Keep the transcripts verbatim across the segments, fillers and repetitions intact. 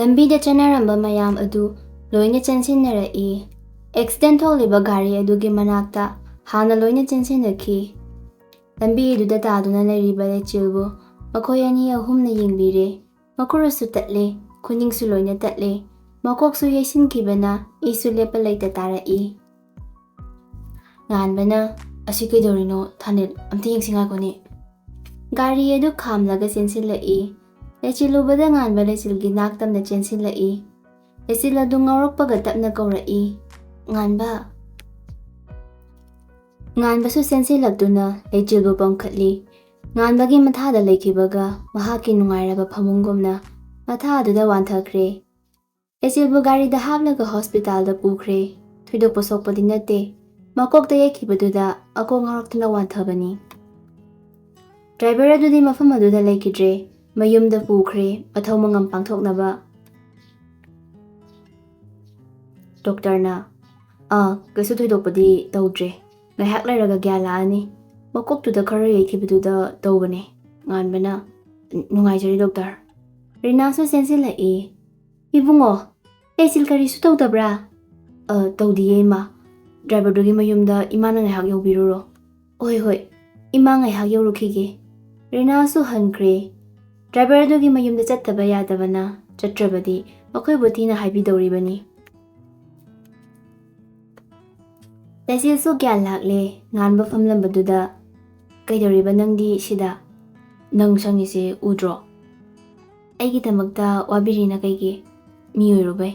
ꯂꯝꯕꯤꯗ ꯆꯠꯅꯔꯝꯕ ꯃꯌꯥꯝ ꯑꯗꯨ ꯂꯣꯏꯅ ꯆꯦꯟꯁꯤꯟꯅꯔꯛꯏ꯫ ꯑꯦꯛꯁꯤꯗꯦꯟ ꯊꯣꯛꯂꯤꯕ ꯒꯥꯔꯤ ꯑꯗꯨꯒꯤ ꯃꯅꯥꯛꯇ ꯍꯥꯟꯅ ꯂꯣꯏꯅ ꯆꯦꯟꯁꯤꯟꯅꯈꯤ꯫ ꯂꯝꯕꯤ ꯑꯗꯨꯗ ꯇꯥꯗꯨꯅ ꯂꯩꯔꯤꯕ ꯂꯩꯆꯤꯜꯕꯨ ꯃꯈꯣꯏ ꯑꯅꯤ ꯑꯍꯨꯝꯅ ꯌꯦꯡꯕꯤꯔꯦ꯫ ꯃꯈꯨꯔꯨꯁꯨ ꯇꯠꯂꯦ, ꯈꯨꯅꯤꯡꯁꯨ ꯂꯣꯏꯅ ꯇꯠꯂꯦ, ꯃꯀꯣꯛꯁꯨ ꯌꯩꯁꯤꯟꯈꯤꯕꯅ ꯏꯁꯨ ꯂꯦꯞꯄ ꯂꯩꯇ ꯇꯥꯔꯛꯏ꯫ ꯉꯥꯟꯕꯅ, "ꯑꯁꯤ ꯀꯩꯗꯧꯔꯤꯅꯣ ꯊꯥꯅꯤꯜ? ꯑꯝꯇ ꯌꯦꯡꯁꯤ ꯉꯥꯏꯈꯣꯅꯦ꯫" ꯒꯥꯔꯤ ꯑꯗꯨ ꯈꯥꯝꯂꯒ ꯆꯦꯟꯁꯤꯜꯂꯛꯏ꯫ ꯂꯩꯆꯤꯜ ꯎꯕꯗ ꯉꯥꯟꯕ ꯂꯩꯆꯤꯜꯒꯤ ꯅꯥꯛ ꯇꯝꯅ ꯆꯦꯟꯁꯤꯜꯂꯛꯏ꯫ ꯂꯩꯆꯤꯜ ꯑꯗꯨ ꯉꯥꯎꯔꯛꯄꯒ ꯇꯞꯅ ꯀꯧꯔꯛꯏ, "ꯉꯥꯟꯕ!" ꯉꯥꯟꯕꯁꯨ ꯆꯦꯟꯁꯤꯜꯂꯛꯇꯨꯅ ꯂꯩꯆꯤꯜꯕꯨ ꯄꯝꯈꯠꯂꯤ꯫ ꯉꯥꯟꯕꯒꯤ ꯃꯊꯥꯗ ꯂꯩꯈꯤꯕꯒ ꯃꯍꯥꯛꯀꯤ ꯅꯨꯡꯉꯥꯏꯔꯕ ꯐꯃꯨꯡꯒꯨꯝꯅ ꯃꯊꯥ ꯑꯗꯨꯗ ꯋꯥꯟꯊꯈ꯭ꯔꯦ꯫ ꯂꯩꯆꯤꯜꯕꯨ ꯒꯥꯔꯤꯗ ꯍꯥꯞꯂꯒ ꯍꯣꯁꯄꯤꯇꯥꯜꯗ ꯄꯨꯈ꯭ꯔꯦ꯫ ꯊꯣꯏꯗꯣꯛꯄ ꯁꯣꯛꯄꯗꯤ ꯅꯠꯇꯦ꯫ ꯃꯀꯣꯛꯇ ꯌꯩꯈꯤꯕꯗꯨꯗ ꯑꯀꯣꯛ ꯉꯥꯎꯔꯛꯇꯨꯅ ꯋꯥꯟꯊꯕꯅꯤ꯫ ꯗ꯭ꯔꯥꯏꯚꯔ ꯑꯗꯨꯗꯤ ꯃꯐꯝ ꯑꯗꯨꯗ ꯂꯩꯈꯤꯗ꯭ꯔꯦ꯫ ꯃꯌꯨꯝꯗ ꯄꯨꯈ꯭ꯔꯦ, ꯃꯊꯧ ꯃꯉꯝ ꯄꯥꯡꯊꯣꯛꯅꯕ꯫ ꯗꯣꯛꯇꯔꯅ, "ꯑꯥ, ꯀꯩꯁꯨ ꯊꯣꯏꯗꯣꯛꯄꯗꯤ ꯇꯧꯗ꯭ꯔꯦ꯫ ꯉꯥꯏꯍꯥꯛ ꯂꯩꯔꯒ ꯒ꯭ꯌꯥꯟ ꯂꯥꯛꯑꯅꯤ꯫ ꯃꯀꯣꯛꯇꯨꯗ ꯈꯔ ꯌꯩꯈꯤꯕꯗꯨꯗ ꯇꯧꯕꯅꯦ꯫" ꯉꯥꯟꯕꯅ, "ꯅꯨꯡꯉꯥꯏꯖꯔꯦ ꯗꯣꯛꯇꯔ꯫" ꯔꯤꯅꯥꯁꯨ ꯆꯦꯟꯁꯤꯜꯂꯛꯏ꯫ "ꯏꯕꯨꯡꯉꯣ, ꯂꯩꯆꯤꯜ ꯀꯔꯤꯁꯨ ꯇꯧꯗꯕ꯭ꯔꯥ?" "ꯑ, ꯇꯧꯗꯤꯌꯦ ꯏꯃꯥ꯫ ꯗ꯭ꯔꯥꯏꯚꯔꯗꯨꯒꯤ ꯃꯌꯨꯝꯗ ꯏꯃꯥꯅ ꯉꯥꯏꯍꯥꯛ ꯌꯧꯕꯤꯔꯨꯔꯣ꯫" "ꯍꯣꯏ, ꯍꯣꯏ, ꯏꯃꯥ ꯉꯥꯏꯍꯥꯛ ꯌꯧꯔꯨꯈꯤꯒꯦ꯫" ꯔꯤꯅꯥꯁꯨ ꯍꯟꯈ꯭ꯔꯦ꯫ ꯗ꯭ꯔꯥꯏꯚꯔꯗꯨꯒꯤ ꯃꯌꯨꯝꯗ ꯆꯠꯇꯕ ꯌꯥꯗꯕꯅ ꯆꯠꯇ꯭ꯔꯕꯗꯤ ꯃꯈꯣꯏꯕꯨ ꯊꯤꯅ ꯍꯥꯏꯕꯤꯗꯧꯔꯤꯕꯅꯤ꯫ ꯂꯩꯆꯤꯜꯁꯨ ꯒ꯭ꯌꯥꯟ ꯂꯥꯛꯂꯦ꯫ ꯉꯥꯟꯕ ꯐꯝꯂꯝꯕꯗꯨꯗ, "ꯀꯩꯗꯧꯔꯤꯕ ꯅꯪꯗꯤ ꯁꯤꯗ? ꯅꯪ ꯁꯪꯉꯤꯁꯦ ꯎꯗ꯭ꯔꯣ? ꯑꯩꯒꯤꯗꯃꯛꯇ ꯋꯥꯕꯤꯔꯤꯅ ꯀꯩꯒꯤ? ꯃꯤ ꯑꯣꯏꯔꯨꯕꯩ,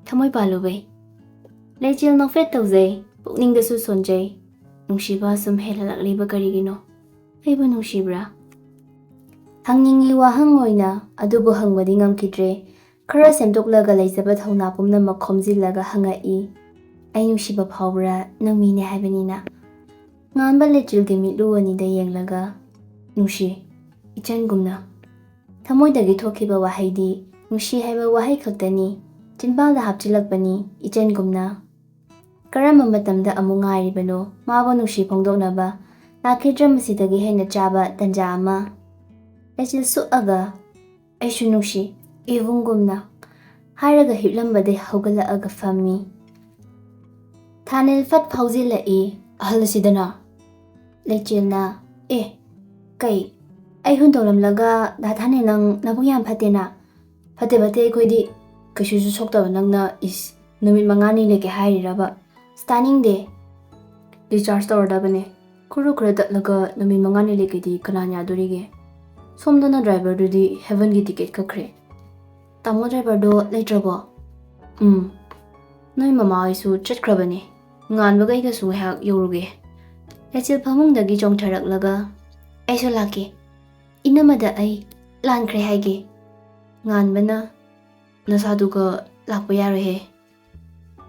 ꯊꯃꯣꯏ ꯄꯥꯜꯂꯨꯕꯩ꯫" ꯂꯩꯆꯤꯜ ꯅꯣꯛꯐꯦꯠ ꯇꯧꯖꯩ, ꯄꯨꯛꯅꯤꯡꯗꯁꯨ ꯁꯣꯟꯖꯩ꯫ ꯅꯨꯡꯁꯤꯕ ꯁꯨꯝ ꯍꯦꯜꯂꯛꯂꯤꯕ ꯀꯔꯤꯒꯤꯅꯣ? ꯑꯩꯕꯨ ꯅꯨꯡꯁꯤꯕ꯭ꯔꯥ? ꯍꯪꯅꯤꯡꯉꯤ ꯋꯥꯍꯪ ꯑꯣꯏꯅ, ꯑꯗꯨꯕꯨ ꯍꯪꯕꯗꯤ ꯉꯝꯈꯤꯗ꯭ꯔꯦ꯫ ꯈꯔ ꯁꯦꯝꯗꯣꯛꯂꯒ ꯂꯩꯖꯕ ꯊꯧꯅꯥ ꯄꯨꯝꯅꯃꯛ ꯈꯣꯝꯖꯤꯜꯂꯒ ꯍꯪꯉꯛꯏ, "ꯑꯩ ꯅꯨꯡꯁꯤꯕ ꯐꯥꯎꯕ꯭ꯔꯥ? ꯅꯪ ꯃꯤꯅꯦ ꯍꯥꯏꯕꯅꯤꯅ?" ꯉꯥꯟꯕ ꯂꯩꯆꯤꯜꯒꯤ ꯃꯤꯠꯂꯨ ꯑꯅꯤꯗ ꯌꯦꯡꯂꯒ, "ꯅꯨꯡꯁꯤ, ꯏꯆꯟꯒꯨꯝꯅ꯫" ꯊꯃꯣꯏꯗꯒꯤ ꯊꯣꯛꯈꯤꯕ ꯋꯥꯍꯩꯗꯤ ꯅꯨꯡꯁꯤ ꯍꯥꯏꯕ ꯋꯥꯍꯩ ꯈꯛꯇꯅꯤ꯫ ꯆꯤꯟꯕꯥꯜꯗ ꯍꯥꯞꯆꯤꯜꯂꯛꯄꯅꯤ ꯏꯆꯟꯒꯨꯝꯅ꯫ ꯀꯔꯝꯕ ꯃꯇꯝꯗ ꯑꯃꯨꯛ ꯉꯥꯏꯔꯤꯕꯅꯣ ꯃꯥꯕꯨ ꯅꯨꯡꯁꯤ ꯐꯣꯡꯗꯣꯛꯅꯕ? ꯂꯥꯛꯈꯤꯗ꯭ꯔ ꯃꯁꯤꯗꯒꯤ ꯍꯦꯟꯅ ꯆꯥꯕ ꯇꯟꯖꯥ ꯑꯃ? ꯂꯩꯆꯤꯜ ꯁꯨꯛꯑꯒ, "ꯑꯩꯁꯨ ꯅꯨꯡꯁꯤ, ꯏꯕꯨꯡꯒꯨꯝꯅ꯫ ꯍꯥꯏꯔꯒ ꯍꯤꯞꯂꯝꯕꯗꯩ ꯍꯧꯒꯠꯂꯛꯑꯒ ꯐꯝꯃꯤ꯫ ꯊꯥꯅꯤꯜ ꯐꯠ ꯐꯥꯎꯖꯤꯜꯂꯛꯏ꯫ "ꯑꯍꯜ ꯑꯁꯤꯗꯅ?" ꯂꯩꯆꯦꯜꯅ, "ꯑꯦ, ꯀꯩ? ꯑꯩ ꯍꯨꯟꯗꯣꯛꯂꯝꯂꯒ ꯗꯥ ꯊꯥꯅꯤꯜ ꯅꯪ ꯅꯕꯨꯛ ꯌꯥꯝ ꯐꯠꯇꯦꯅ?" "ꯐꯠꯇꯦ, ꯐꯠꯇꯦ, ꯑꯩꯈꯣꯏꯗꯤ ꯀꯩꯁꯨꯁꯨ ꯁꯣꯛꯇꯕ ꯅꯪꯅ, ꯏꯁ, ꯅꯨꯃꯤꯠ ꯃꯉꯥꯅꯤ ꯂꯩꯒꯦ ꯍꯥꯏꯔꯤꯔꯕ? ꯑꯁ, ꯇꯥꯅꯤꯡꯗꯦ꯫ ꯗꯤꯁꯆꯥꯔꯖ ꯇꯧꯔꯗꯕꯅꯦ꯫ ꯈꯨꯔꯨ ꯈꯔ ꯇꯠꯂꯒ ꯅꯨꯃꯤꯠ ꯃꯉꯥꯅꯤ ꯂꯩꯒꯦꯗꯤ ꯀꯅꯥꯅ ꯌꯥꯗꯣꯔꯤꯒꯦ? ꯁꯣꯝꯗꯅ ꯗ꯭ꯔꯥꯏꯚꯔꯗꯨꯗꯤ ꯍꯦꯚꯟꯒꯤ ꯇꯤꯀꯦꯠ ꯀꯛꯈ꯭ꯔꯦ꯫ ꯇꯥꯃꯣ ꯗ꯭ꯔꯥꯏꯚꯔꯗꯣ ꯂꯩꯇ꯭ꯔꯕꯣ?" "ꯎꯝ, ꯅꯣꯏ ꯃꯃꯥ ꯍꯣꯏꯁꯨ ꯆꯠꯈ꯭ꯔꯕꯅꯦ꯫ ꯉꯥꯟꯕꯒ ꯑꯩꯒꯁꯨ ꯉꯥꯏꯍꯥꯛ ꯌꯧꯔꯨꯒꯦ꯫" ꯂꯩꯆꯦꯜ ꯐꯃꯨꯡꯗꯒꯤ ꯆꯣꯡꯊꯔꯛꯂꯒ, "ꯑꯩꯁꯨ ꯂꯥꯛꯀꯦ꯫ ꯏꯅꯝꯃꯗ ꯑꯩ ꯂꯥꯟꯈ꯭ꯔꯦ ꯍꯥꯏꯒꯦ꯫" ꯉꯥꯟꯕꯅ, "ꯅꯁꯥꯗꯨꯒ ꯂꯥꯛꯄ ꯌꯥꯔꯣꯏꯍꯦ꯫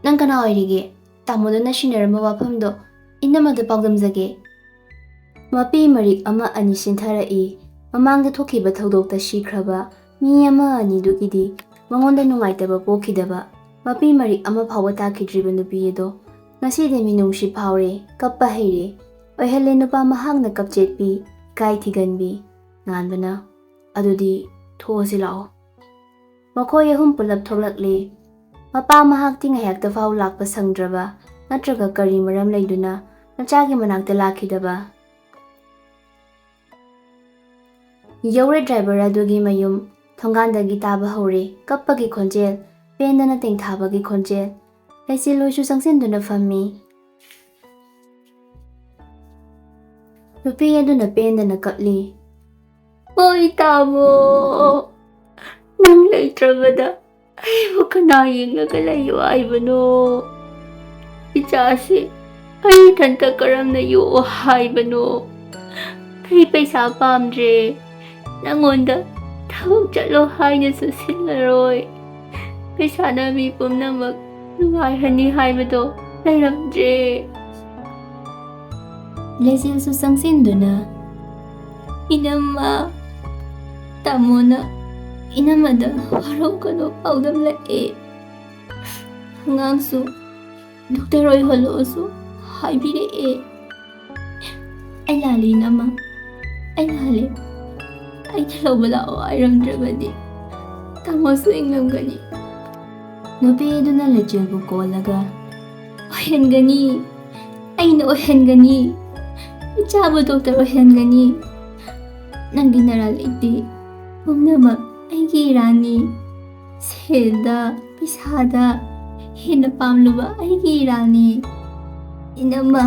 ꯅꯪ ꯀꯅꯥ ꯑꯣꯏꯔꯤꯒꯦ? ꯇꯥꯃꯣꯗꯨꯅ ꯁꯤꯟꯅꯔꯝꯕ ꯋꯥꯐꯝꯗꯣ ꯏꯅꯝꯃꯗ ꯄꯥꯎꯗꯝꯖꯒꯦ꯫" ꯃꯄꯤ ꯃꯔꯤꯛ ꯑꯃ ꯑꯅꯤ ꯁꯤꯟꯊꯔꯛꯏ꯫ ꯃꯃꯥꯡꯗ ꯊꯣꯛꯈꯤꯕ ꯊꯧꯗꯣꯛꯇ ꯁꯤꯈ꯭ꯔꯕ ꯃꯤ ꯑꯃ ꯑꯅꯤꯗꯨꯒꯤꯗꯤ ꯃꯉꯣꯟꯗ ꯅꯨꯡꯉꯥꯏꯇꯕ ꯄꯣꯛꯈꯤꯗꯕ ꯃꯄꯤ ꯃꯔꯤꯛ ꯑꯃ ꯐꯥꯎꯕ ꯇꯥꯈꯤꯗ꯭ꯔꯤꯕ ꯅꯨꯄꯤ ꯑꯗꯣ ꯉꯁꯤꯗꯤ ꯃꯤꯅꯨꯡꯁꯤ ꯐꯥꯎꯔꯦ, ꯀꯞꯄ ꯍꯩꯔꯦ꯫ ꯑꯣꯏꯍꯜꯂꯦ ꯅꯨꯄꯥ ꯃꯍꯥꯛꯅ ꯀꯞꯆꯦꯠꯄꯤ, ꯏꯀꯥꯏ ꯊꯤꯒꯟꯕꯤ꯫ ꯉꯥꯟꯕꯅ, "ꯑꯗꯨꯗꯤ ꯊꯣꯛꯑꯁꯤ ꯂꯥꯛꯑꯣ꯫" ꯃꯈꯣꯏ ꯑꯍꯨꯝ ꯄꯨꯂꯞ ꯊꯣꯛꯂꯛꯂꯦ꯫ ꯃꯄꯥ ꯃꯍꯥꯛꯇꯤ ꯉꯥꯏꯍꯥꯛꯇ ꯐꯥꯎ ꯂꯥꯛꯄ ꯁꯪꯗ꯭ꯔꯕ, ꯅꯠꯇ꯭ꯔꯒ ꯀꯔꯤ ꯃꯔꯝ ꯂꯩꯗꯨꯅ ꯃꯆꯥꯒꯤ ꯃꯅꯥꯛꯇ ꯂꯥꯛꯈꯤꯗꯕ? ꯌꯧꯔꯦ ꯗ꯭ꯔꯥꯏꯚꯔ ꯑꯗꯨꯒꯤ ꯃꯌꯨꯝ꯫ ꯊꯣꯡꯒꯥꯟꯗꯒꯤ ꯇꯥꯕ ꯍꯧꯔꯦ ꯀꯞꯄꯒꯤ ꯈꯣꯟꯖꯦꯜ, ꯄꯦꯟꯗꯅ ꯇꯦꯡꯊꯥꯕꯒꯤ ꯈꯣꯟꯖꯦꯜ꯫ ꯂꯩꯆꯦꯜ ꯍꯣꯏꯁꯨ ꯆꯪꯁꯤꯟꯗꯨꯅ ꯐꯝꯃꯤ꯫ ꯅꯨꯄꯤ ꯑꯗꯨꯅ ꯄꯦꯟꯗꯅ ꯀꯞꯂꯤ꯫ "ꯍꯣꯏ ꯇꯥꯃꯣ, ꯅꯪ ꯂꯩꯇ꯭ꯔꯕꯗ ꯑꯩꯕꯨ ꯀꯅꯥ ꯌꯦꯡꯂꯒ ꯂꯩꯌꯨ ꯍꯥꯏꯕꯅꯣ? ꯏꯆꯥꯁꯤ ꯑꯩ ꯏꯊꯟꯇ ꯀꯔꯝꯅ ꯌꯣꯛꯑꯣ ꯍꯥꯏꯕꯅꯣ? ꯑꯩ ꯄꯩꯁꯥ ꯄꯥꯝꯗ꯭ꯔꯦ꯫ ꯅꯪꯉꯣꯟꯗ ꯊꯕꯛ ꯆꯠꯂꯣ ꯍꯥꯏꯅꯁꯨ ꯁꯤꯜꯂꯔꯣꯏ꯫ ꯄꯩꯁꯥꯅ ꯃꯤ ꯄꯨꯝꯅꯃꯛ ꯅꯨꯡꯉꯥꯏꯍꯟꯅꯤ ꯍꯥꯏꯕꯗꯣ ꯂꯩꯔꯝꯗ꯭ꯔꯦ꯫" ꯂꯩꯆꯦꯜꯁꯨ ꯆꯪꯁꯤꯟꯗꯨꯅ, "ꯏꯅꯝꯃ, ꯇꯥꯃꯣꯅ ꯏꯅꯝꯃꯗ ꯋꯥꯔꯧꯒꯅꯨ ꯄꯥꯎꯗꯝꯂꯛꯑꯦ꯫ ꯑꯉꯥꯡꯁꯨ ꯗꯣꯛꯇꯔ ꯑꯣꯏꯍꯜꯂꯛꯑꯣꯁꯨ ꯍꯥꯏꯕꯤꯔꯛꯑꯦ꯫ ꯑꯩ ꯂꯥꯜꯂꯦ ꯏꯅꯝꯃ, ꯑꯩ ꯂꯥꯜꯂꯦ꯫ ꯑꯩꯅ ꯂꯧꯕ ꯂꯥꯛꯑꯣ ꯍꯥꯏꯔꯝꯗ꯭ꯔꯕꯗꯤ ꯇꯥꯃꯣꯁꯨ ꯌꯦꯡꯂꯝꯒꯅꯤ꯫ ꯅꯨꯄꯤꯗꯨꯅ ꯂꯩꯆꯤꯜꯕꯨ ꯀꯣꯜꯂꯒ, "ꯑꯣꯏꯍꯟꯒꯅꯤ, ꯑꯩꯅ ꯑꯣꯏꯍꯟꯒꯅꯤ, ꯏꯆꯥꯕꯨ ꯗꯣꯛꯇꯔ ꯑꯣꯏꯍꯟꯒꯅꯤ꯫ ꯅꯪꯒꯤ ꯅꯔꯥ ꯂꯩꯇꯦ, ꯄꯨꯝꯅꯃꯛ ꯑꯩꯒꯤ ꯏꯔꯥꯟꯅꯤ꯫ ꯁꯦꯜꯗ, ꯄꯩꯁꯥꯗ ꯍꯦꯟꯅ ꯄꯥꯝꯂꯨꯕ ꯑꯩꯒꯤ ꯏꯔꯥꯟꯅꯤ, ꯏꯅꯝꯃ꯫"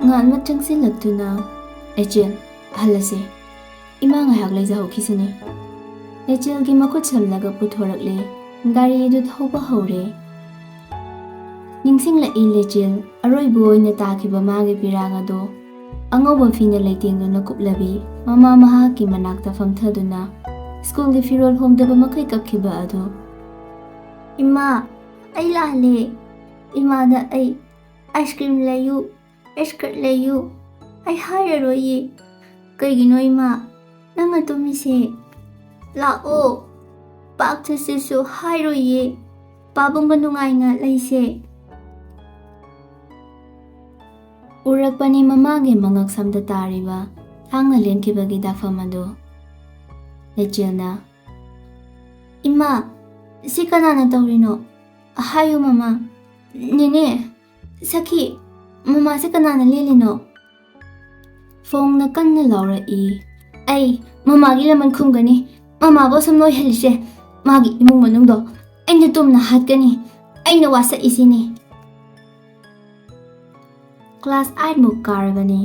ꯉꯥꯟꯕ ꯆꯪꯁꯤꯜꯂꯛꯇꯨꯅ, "ꯂꯩꯆꯤꯜ, ꯍꯜꯂꯁꯦ꯫ ꯏꯃꯥ ꯉꯥꯏꯍꯥꯛ ꯂꯩꯖꯍꯧꯈꯤꯁꯅꯨ꯫" ꯂꯩꯆꯤꯜꯒꯤ ꯃꯈꯨꯠ ꯁꯝꯂꯒ ꯄꯨꯊꯣꯔꯛꯂꯦ꯫ ꯒꯥꯔꯤ ꯑꯗꯨ ꯊꯧꯕ ꯍꯧꯔꯦ꯫ ꯅꯤꯡꯁꯤꯡꯂꯛꯏ ꯂꯩꯆꯤꯜ ꯑꯔꯣꯏꯕ ꯑꯣꯏꯅ ꯇꯥꯈꯤꯕ ꯃꯥꯒꯤ ꯄꯤꯔꯥꯡ ꯑꯗꯣ꯫ ꯑꯉꯧꯕ ꯐꯤꯅ ꯂꯩꯇꯦꯡꯗꯨꯅ ꯀꯨꯞꯂꯕꯤ ꯃꯃꯥ ꯃꯍꯥꯛꯀꯤ ꯃꯅꯥꯛꯇ ꯐꯝꯊꯗꯨꯅ ꯁ꯭ꯀꯨꯜꯒꯤ ꯐꯤꯔꯣꯜ ꯍꯣꯡꯗꯕ ꯃꯈꯩ ꯀꯞꯈꯤꯕ ꯑꯗꯨ꯫ "ꯏꯃꯥ, ꯑꯩ ꯂꯥꯜꯂꯦ꯫ ꯏꯃꯥꯗ ꯑꯩ ꯑꯥꯏꯁ ꯀ꯭ꯔꯤꯝ ꯂꯩꯌꯨ, ꯏꯁꯀꯔꯠ ꯂꯩꯌꯨ ꯑꯩ ꯍꯥꯏꯔꯔꯣꯏꯌꯦ꯫ ꯀꯩꯒꯤꯅꯣ ꯏꯃꯥ ꯅꯪꯅ ꯇꯨꯝꯃꯤꯁꯦ? ꯂꯥꯛꯑꯣ, ꯄꯥꯛ ꯆꯠꯁꯤꯁꯨ ꯍꯥꯏꯔꯣꯏꯌꯦ꯫ ꯄꯥꯕꯨꯡꯒ ꯅꯨꯡꯉꯥꯏꯅ ꯂꯩꯁꯦ꯫" ꯎꯔꯛꯄꯅꯤ ꯃꯃꯥꯒꯤ ꯃꯉꯛ ꯁꯝꯗ ꯇꯥꯔꯤꯕ ꯊꯥꯡꯅ ꯂꯦꯟꯈꯤꯕꯒꯤ ꯗꯥꯛꯐꯝ ꯑꯗꯨ꯫ ꯂꯩꯆꯤꯜꯅ, "ꯏꯃꯥ, ꯁꯤ ꯀꯅꯥꯅ ꯇꯧꯔꯤꯅꯣ? ꯍꯥꯏꯌꯨ ꯃꯃꯥ꯫ ꯅꯦꯅꯦ, ꯁꯈꯤ, ꯃꯃꯥꯁꯦ ꯀꯅꯥꯅ ꯂꯦꯜꯂꯤꯅꯣ?" ꯐꯣꯡꯅ ꯀꯟꯅ ꯂꯥꯎꯔꯛꯏ꯫ "ꯑꯩ ꯃꯃꯥꯒꯤ ꯂꯃꯟ ꯈꯨꯝꯒꯅꯤ꯫ ꯃꯃꯥꯕꯨ ꯑꯁꯨꯝ ꯅꯣꯏꯍꯜꯂꯤꯁꯦ, ꯃꯥꯒꯤ ꯏꯃꯨꯡ ꯃꯅꯨꯡꯗꯣ ꯑꯩꯅ ꯇꯨꯝꯅ ꯍꯥꯠꯀꯅꯤ꯫ ꯑꯩꯅ ꯋꯥꯁꯛꯏꯁꯤꯅꯤ꯫" ꯀ꯭ꯂꯥꯁ ꯑꯥꯏꯠꯃꯨꯛ ꯀꯥꯔꯕꯅꯤ,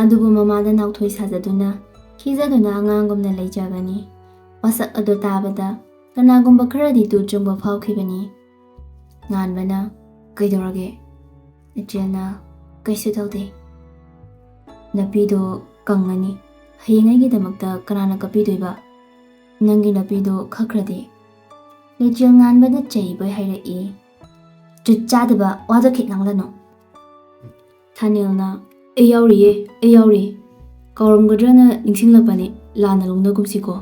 ꯑꯗꯨꯕꯨ ꯃꯃꯥꯗ ꯅꯥꯎꯊꯣꯏ ꯁꯥꯖꯗꯨꯅ, ꯈꯤꯖꯗꯨꯅ ꯑꯉꯥꯡꯒꯨꯝꯅ ꯂꯩꯖꯕꯅꯤ꯫ ꯋꯥꯁꯛ ꯑꯗꯨ ꯇꯥꯕꯗ ꯀꯅꯥꯒꯨꯝꯕ ꯈꯔꯗꯤ ꯇꯨ ꯆꯨꯡꯕ ꯐꯥꯎꯈꯤꯕꯅꯤ꯫ ꯉꯥꯟꯕꯅ, "ꯀꯩꯗꯧꯔꯒꯦ?" ꯂꯩꯆꯤꯜꯅ, "ꯀꯩꯁꯨ ꯇꯧꯗꯦ꯫" "ꯅꯄꯤꯗꯣ ꯀꯪꯉꯅꯤ꯫ ꯍꯌꯦꯡ ꯑꯩꯒꯤꯗꯃꯛꯇ ꯀꯅꯥꯅ ꯀꯞꯄꯤꯗꯣꯏꯕ? ꯅꯪꯒꯤ ꯅꯄꯤꯗꯣ ꯈꯛꯈ꯭ꯔꯗꯤ꯫" ꯂꯩꯆꯤꯜ ꯉꯥꯟꯕꯗ ꯆꯩꯕꯣꯏ ꯍꯥꯏꯔꯛꯏ꯫ "ꯖꯨꯠ ꯆꯥꯗꯕ ꯋꯥꯗꯣ ꯈꯤꯠ ꯉꯥꯡꯂꯅꯨ꯫" ꯊꯥꯅꯦꯜꯅ, "ꯑꯩ ꯌꯥꯎꯔꯤꯌꯦ, ꯑꯩ ꯌꯥꯎꯔꯤ꯫ ꯀꯥꯎꯔꯝꯒꯗ꯭ꯔꯅ ꯅꯤꯡꯁꯤꯡꯂꯛꯄꯅꯤ, ꯂꯥꯟꯅ ꯂꯧꯅꯒꯨꯝꯁꯤꯀꯣ꯫"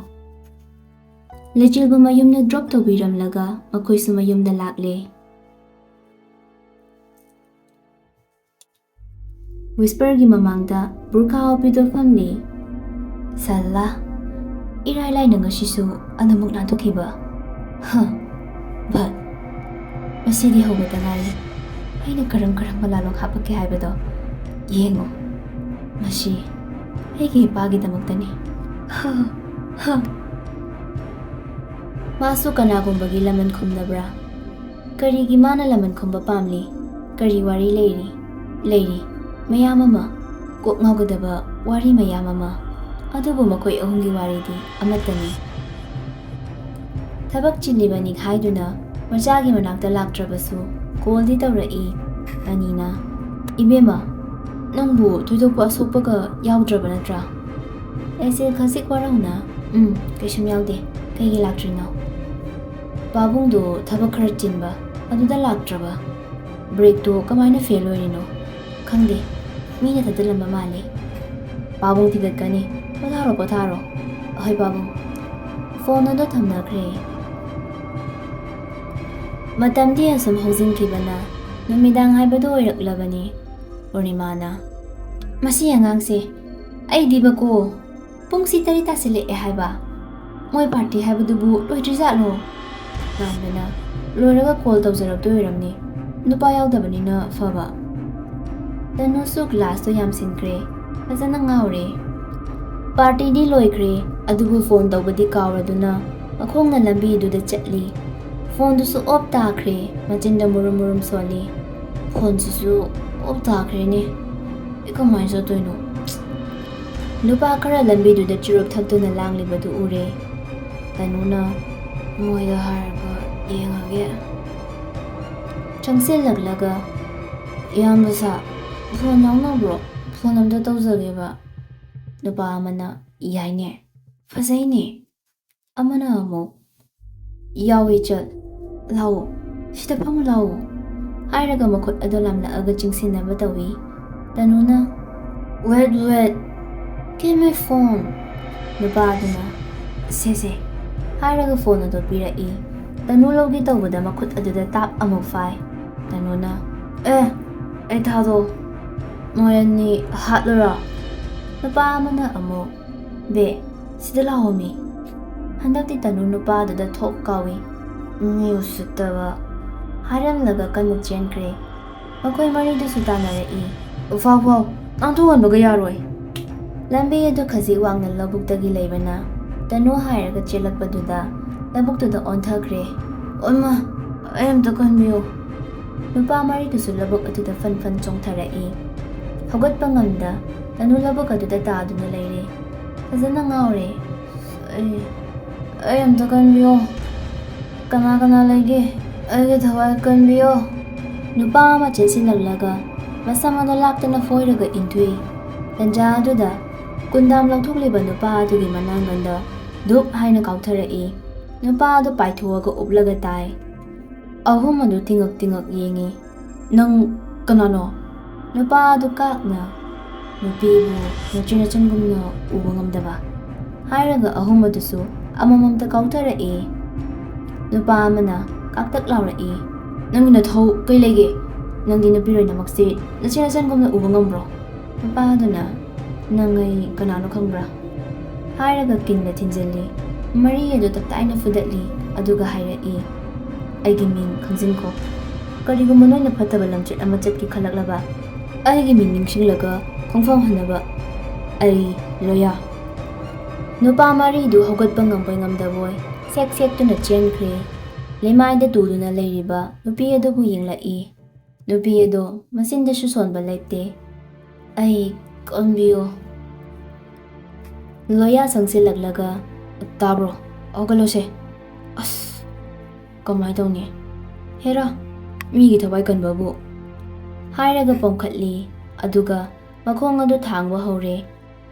ꯂꯩꯆꯤꯜꯕꯨ ꯃꯌꯨꯝꯗ ꯗ꯭ꯔꯣꯞ ꯇꯧꯕꯤꯔꯝꯂꯒ ꯃꯈꯣꯏꯁꯨ ꯃꯌꯨꯝꯗ ꯂꯥꯛꯂꯦ꯫ ꯋꯤꯁꯄꯔꯒꯤ ꯃꯃꯥꯡꯗ ꯕꯨꯔꯈꯥ ꯍꯥꯞꯄꯤꯗꯨ ꯐꯝꯂꯤ꯫ ꯁꯜꯂꯥ, ꯏꯔꯥꯏ ꯂꯥꯏꯅ ꯉꯁꯤꯁꯨ ꯑꯗꯨꯃꯛ ꯅꯥꯟꯊꯣꯛꯈꯤꯕ꯫ ꯍ, ꯚꯠ꯫ ꯃꯁꯤꯗꯤ ꯍꯧꯕꯇ ꯉꯥꯏꯔꯤ꯫ ꯑꯩꯅ ꯀꯔꯝ ꯀꯔꯝꯕ ꯂꯥꯂꯣꯡ ꯍꯥꯞꯄꯛꯀꯦ ꯍꯥꯏꯕꯗꯣ ꯌꯦꯡꯉꯣ꯫ ꯃꯁꯤ ꯑꯩꯒꯤ ꯏꯄꯥꯒꯤꯗꯃꯛꯇꯅꯤ꯫ ꯍꯥ, ꯍꯥ꯫ ꯃꯥꯁꯨ ꯀꯅꯥꯒꯨꯝꯕꯒꯤ ꯂꯃꯟ ꯈꯨꯝꯅꯕ꯭ꯔꯥ? ꯀꯔꯤꯒꯤ ꯃꯥꯅ ꯂꯃꯟ ꯈꯨꯝꯕ ꯄꯥꯝꯂꯤ? ꯀꯔꯤ ꯋꯥꯔꯤ ꯂꯩꯔꯤ? ꯂꯩꯔꯤ, ꯃꯌꯥꯝ ꯑꯃ꯫ ꯀꯣꯛ ꯉꯥꯎꯒꯗꯕ ꯋꯥꯔꯤ ꯃꯌꯥꯝ ꯑꯃ꯫ ꯑꯗꯨꯕꯨ ꯃꯈꯣꯏ ꯑꯍꯨꯝꯒꯤ ꯋꯥꯔꯤꯗꯤ ꯑꯃꯠꯇꯅꯤ꯫ ꯊꯕꯛ ꯆꯤꯜꯂꯤꯕꯅꯤ ꯍꯥꯏꯗꯨꯅ ꯃꯆꯥꯒꯤ ꯃꯅꯥꯛꯇ ꯂꯥꯛꯇ꯭ꯔꯕꯁꯨ ꯀꯣꯜꯗꯤ ꯇꯧꯔꯛꯏ꯫ ꯑꯅꯤꯅ, "ꯏꯕꯦꯝꯃ, ꯅꯪꯕꯨ ꯊꯣꯏꯗꯣꯛꯄ ꯑꯁꯣꯛꯄꯒ ꯌꯥꯎꯗ꯭ꯔꯕ ꯅꯠꯇ꯭ꯔꯥ?" ꯑꯩꯁꯦ ꯈꯖꯤꯛ ꯋꯥꯔꯧꯅ, "ꯎꯝ, ꯀꯩꯁꯨꯝ ꯌꯥꯎꯗꯦ꯫ ꯀꯩꯒꯤ ꯂꯥꯛꯇ꯭ꯔꯤꯅꯣ?" ꯄꯥꯕꯨꯡꯗꯣ ꯊꯕꯛ ꯈꯔ ꯆꯤꯟꯕ, ꯑꯗꯨꯗ ꯂꯥꯛꯇ꯭ꯔꯕ꯫ ꯕ꯭ꯔꯦꯛꯇꯣ ꯀꯃꯥꯏꯅ ꯐꯦꯜ ꯑꯣꯏꯔꯤꯅꯣ? ꯈꯪꯗꯦ꯫ ꯃꯤꯅ ꯊꯠꯆꯜꯂꯝꯕ ꯃꯥꯜꯂꯦ꯫ ꯄꯥꯕꯨꯡ ꯊꯤꯒꯠꯀꯅꯤ꯫ ꯄꯣꯊꯥꯔꯣ, ꯄꯣꯊꯥꯔꯣ꯫ ꯑꯍꯣꯏ, ꯄꯥꯕꯨꯡ꯫ ꯐꯣꯟ ꯑꯗꯣ ꯊꯝꯅꯈ꯭ꯔꯦ꯫ ꯃꯇꯝꯗꯤ ꯑꯁꯨꯝ ꯍꯧꯖꯤꯟꯈꯤꯕꯅ ꯅꯨꯃꯤꯗꯥꯡ ꯍꯥꯏꯕꯗꯨ ꯑꯣꯏꯔꯛꯂꯕꯅꯤ꯫ ꯑꯣꯔꯤꯃꯥꯅ, "ꯃꯁꯤ ꯑꯉꯥꯡꯁꯦ, ꯑꯩꯗꯤꯕꯀꯣ, ꯄꯨꯡꯁꯤ ꯇꯔꯦꯠ ꯇꯥꯁꯤꯜꯂꯛꯑꯦ ꯍꯥꯏꯕ꯫ ꯃꯣꯏ ꯄꯥꯔꯇꯤ ꯍꯥꯏꯕꯗꯨꯕꯨ ꯂꯣꯏꯗ꯭ꯔꯤꯖꯥꯠꯂꯣ?" ꯉꯥꯟꯕꯅ, "ꯂꯣꯏꯔꯒ ꯀꯣꯜ ꯇꯧꯖꯔꯛꯇꯣꯏ ꯑꯣꯏꯔꯝꯅꯤ꯫ ꯅꯨꯄꯥ ꯌꯥꯎꯗꯕꯅꯤꯅ ꯐꯕ꯫" ꯇꯅꯨꯁꯨ ꯀ꯭ꯂꯥꯁꯇꯣ ꯌꯥꯝꯁꯤꯟꯈ꯭ꯔꯦ꯫ ꯐꯖꯅ ꯉꯥꯎꯔꯦ꯫ ꯄꯥꯔꯇꯤꯗꯤ ꯂꯣꯏꯈ꯭ꯔꯦ, ꯑꯗꯨꯕꯨ ꯐꯣꯟ ꯇꯧꯕꯗꯤ ꯀꯥꯎꯔꯗꯨꯅ ꯃꯈꯣꯡꯅ ꯂꯝꯕꯤꯗꯨꯗ ꯆꯠꯂꯤ꯫ ꯐꯣꯟꯗꯨꯁꯨ ꯑꯣꯞ ꯇꯥꯈ꯭ꯔꯦ, ꯃꯆꯤꯟꯗ ꯃꯨꯔꯨꯝ ꯃꯨꯔꯨꯝ ꯁꯣꯜꯂꯤ꯫ ꯐꯣꯟꯁꯤꯁꯨ ꯑꯣꯞ ꯇꯥꯈ꯭ꯔꯦꯅꯦ꯫ ꯑꯩ ꯀꯃꯥꯏꯅ ꯆꯠꯇꯣꯏꯅꯣ? ꯅꯨꯄꯥ ꯈꯔ ꯂꯝꯕꯤꯗꯨꯗ ꯆꯨꯔꯨꯞ ꯊꯛꯇꯨꯅ ꯂꯥꯡꯂꯤꯕꯗꯨ ꯎꯔꯦ꯫ ꯇꯅꯨꯅ, "ꯃꯣꯏꯗ ꯍꯥꯏꯔꯒ ꯌꯦꯡꯉꯒꯦ꯫" ꯆꯪꯁꯤꯜꯂꯛꯂꯒ, "ꯏꯌꯥꯝꯕ ꯁꯥ, ꯐꯣꯟ ꯌꯥꯎꯅꯕ꯭ꯔꯣ? ꯐꯣꯟ ꯑꯝꯇ ꯇꯧꯖꯒꯦꯕ꯫" ꯅꯨꯄꯥ ꯑꯃꯅ, "ꯌꯥꯏꯅꯦ, ꯐꯖꯩꯅꯦ꯫" ꯑꯃꯅ ꯑꯃꯨꯛ, "ꯌꯥꯎꯏ, ꯆꯠ, ꯂꯥꯛꯑꯣ, ꯁꯤꯗ ꯐꯝꯃꯨ ꯂꯥꯛꯑꯣ" ꯍꯥꯏꯔꯒ ꯃꯈꯨꯠ ꯑꯗꯨ ꯂꯥꯝꯂꯛꯑꯒ ꯆꯤꯡꯁꯤꯟꯅꯕ ꯇꯧꯏ꯫ ꯇꯅꯨꯅ, "Wait, wait, give me phone꯫" ꯅꯨꯄꯥ ꯑꯗꯨꯅ, "ꯁꯦ, ꯁꯦ" ꯍꯥꯏꯔꯒ ꯐꯣꯟ ꯑꯗꯨ ꯄꯤꯔꯛꯏ꯫ ꯇꯅꯨ ꯂꯧꯒꯦ ꯇꯧꯕꯗ ꯃꯈꯨꯠ ꯑꯗꯨꯗ ꯇꯥꯞ ꯑꯃꯨꯛ ꯐꯥꯏ꯫ ꯇꯅꯨꯅ, "ꯑꯦ, ꯑꯩ ꯊꯥꯗꯣꯛꯑꯣ, ꯃꯣꯏ ꯑꯅꯤ ꯍꯥꯠꯂꯨꯔꯣ?" ꯅꯨꯄꯥ ꯑꯃꯅ ꯑꯃꯨꯛ, "ꯕꯦ, ꯁꯤꯗ ꯂꯥꯛꯑꯣꯃꯤ꯫" ꯍꯟꯗꯛꯇꯤ ꯇꯅꯨ ꯅꯨꯄꯥꯗꯨꯗ ꯊꯣꯛ ꯀꯥꯎꯏ꯫ "ꯃꯤ ꯎꯁꯤꯠꯇꯕ, ꯍꯥꯏꯔꯝꯂꯒ ꯀꯟꯅ ꯆꯦꯟꯈ꯭ꯔꯦ꯫ ꯃꯈꯣꯏ ꯃꯔꯤꯗꯨꯁꯨ ꯇꯥꯟꯅꯔꯛꯏ꯫ "ꯎꯐꯥꯎ ꯐꯥꯎ, ꯅꯪ ꯊꯣꯛꯍꯟꯕꯒ ꯌꯥꯔꯣꯏ!" ꯂꯝꯕꯤ ꯑꯗꯨ ꯈꯖꯤꯛ ꯋꯥꯡꯅ ꯂꯧꯕꯨꯛꯇꯒꯤ ꯂꯩꯕꯅ ꯇꯅꯨ ꯍꯥꯏꯔꯒ ꯆꯦꯜꯂꯛꯄꯗꯨꯗ ꯂꯧꯕꯨꯛꯇꯨꯗ ꯑꯣꯟꯊꯈ꯭ꯔꯦ꯫ "ꯑꯣꯏꯃ, ꯑꯩ ꯑꯝꯇ ꯀꯟꯕꯤꯌꯨ!" ꯅꯨꯄꯥ ꯃꯔꯤꯗꯨꯁꯨ ꯂꯧꯕꯨꯛ ꯑꯗꯨꯗ ꯐꯟ ꯐꯟ ꯆꯣꯡꯊꯔꯛꯏ꯫ ꯍꯧꯒꯠꯄ ꯉꯝꯗ ꯇꯅꯨ ꯂꯧꯕꯨꯛ ꯑꯗꯨꯗ ꯇꯥꯗꯨꯅ ꯂꯩꯔꯦ꯫ ꯐꯖꯅ ꯉꯥꯎꯔꯦ꯫ "ꯑꯩ, ꯑꯩ ꯑꯝꯇ ꯀꯟꯕꯤꯌꯣ꯫ ꯀꯅꯥ ꯀꯅꯥ ꯂꯩꯒꯦ? ꯑꯩꯒꯤ ꯊꯋꯥꯏ ꯀꯟꯕꯤꯌꯣ!" ꯅꯨꯄꯥ ꯑꯃ ꯆꯦꯟꯁꯤꯜꯂꯛꯂꯒ ꯃꯁꯝ ꯑꯗꯨ ꯂꯥꯛꯇꯅ ꯐꯣꯏꯔꯒ ꯏꯟꯊꯨꯏ꯫ ꯇꯟꯖꯥ ꯑꯗꯨꯗ ꯀꯨꯟꯗꯥꯝ ꯂꯧꯊꯣꯛꯂꯤꯕ ꯅꯨꯄꯥ ꯑꯗꯨꯒꯤ ꯃꯅꯥꯉꯣꯟꯗ ꯙꯨꯞ ꯍꯥꯏꯅ ꯀꯥꯎꯊꯔꯛꯏ꯫ ꯅꯨꯄꯥ ꯑꯗꯨ ꯄꯥꯏꯊꯣꯛꯑꯒ ꯎꯞꯂꯒ ꯇꯥꯏ꯫ ꯑꯍꯨꯝ ꯑꯗꯨ ꯇꯤꯉꯛ ꯇꯤꯉꯛ ꯌꯦꯡꯉꯤ꯫ "ꯅꯪ ꯀꯅꯥꯅꯣ?" ꯅꯨꯄꯥ ꯑꯗꯨ ꯀꯥꯛꯅ, "ꯅꯨꯄꯤꯕꯨ ꯅꯆꯤꯟ ꯅꯆꯤꯟꯒꯨꯝꯅ ꯎꯕ ꯉꯝꯗꯕ?" ꯍꯥꯏꯔꯒ ꯑꯍꯨꯝ ꯑꯗꯨꯁꯨ ꯑꯃꯃꯝꯇ ꯀꯥꯎꯊꯔꯛꯏ꯫ ꯅꯨꯄꯥ ꯑꯃꯅ ꯀꯥꯛꯇꯛ ꯂꯥꯎꯔꯛꯏ꯫ "ꯅꯪꯒꯤ ꯅꯊꯧ ꯀꯩ ꯂꯩꯒꯦ? ꯅꯪꯗꯤ ꯅꯨꯄꯤ ꯂꯣꯏꯅꯃꯛꯁꯤ ꯅꯆꯤꯟ ꯅꯆꯤꯟꯒꯨꯝꯅ ꯎꯕ ꯉꯝꯕ꯭ꯔꯣ?" ꯅꯨꯄꯥ ꯑꯗꯨꯅ, "ꯅꯪ ꯑꯩ ꯀꯅꯥꯅꯣ ꯈꯪꯕ꯭ꯔꯥ?" ꯍꯥꯏꯔꯒ ꯀꯤꯟꯅ ꯊꯤꯟꯖꯤꯜꯂꯤ꯫ ꯃꯔꯤ ꯑꯗꯨ ꯇꯞꯇꯥꯏꯅ ꯐꯨꯗꯠꯂꯤ, ꯑꯗꯨꯒ ꯍꯥꯏꯔꯛꯏ, "ꯑꯩꯒꯤ ꯃꯤꯡ ꯈꯪꯖꯤꯟꯈꯣ꯫ ꯀꯔꯤꯒꯨꯝꯕ ꯅꯣꯏꯅ ꯐꯠꯇꯕ ꯂꯝꯆꯠ ꯑꯃ ꯆꯠꯀꯦ ꯈꯜꯂꯛꯂꯕ, ꯑꯩꯒꯤ ꯃꯤꯡ ꯅꯤꯡꯁꯤꯡꯂꯒ ꯈꯣꯡꯐꯝ ꯍꯟꯅꯕ꯫ ꯑꯩ ꯂꯣꯌꯥ!" ꯅꯨꯄꯥ ꯃꯔꯤꯗꯨ ꯍꯧꯒꯠꯄ ꯉꯝꯕꯣꯏ ꯉꯝꯗꯕꯣꯏ ꯁꯦꯛ ꯁꯦꯛꯇꯨꯅ ꯆꯦꯟꯈ꯭ꯔꯦ꯫ ꯂꯩꯃꯥꯏꯗ ꯇꯨꯗꯨꯅ ꯂꯩꯔꯤꯕ ꯅꯨꯄꯤ ꯑꯗꯨꯕꯨ ꯌꯦꯡꯂꯛꯏ꯫ ꯅꯨꯄꯤ ꯑꯗꯣ ꯃꯆꯤꯟꯗꯁꯨ ꯁꯣꯟꯕ ꯂꯩꯇꯦ꯫ "ꯑꯩ ꯀꯟꯕꯤꯌꯨ!" ꯂꯣꯌꯥ ꯆꯪꯁꯤꯜꯂꯛꯂꯒ, "ꯇꯥꯕ꯭ꯔꯣ? ꯍꯧꯒꯠꯂꯣꯁꯦ!" "ꯑꯁ, ꯀꯃꯥꯏ ꯇꯧꯅꯤ? ꯍꯦꯔꯥ, ꯃꯤꯒꯤ ꯊꯋꯥꯏ ꯀꯟꯕꯕꯨ!" ꯍꯥꯏꯔꯒ ꯄꯣꯝꯈꯠꯂꯤ, ꯑꯗꯨꯒ ꯃꯈꯣꯡ ꯑꯗꯨ ꯊꯥꯡꯕ ꯍꯧꯔꯦ꯫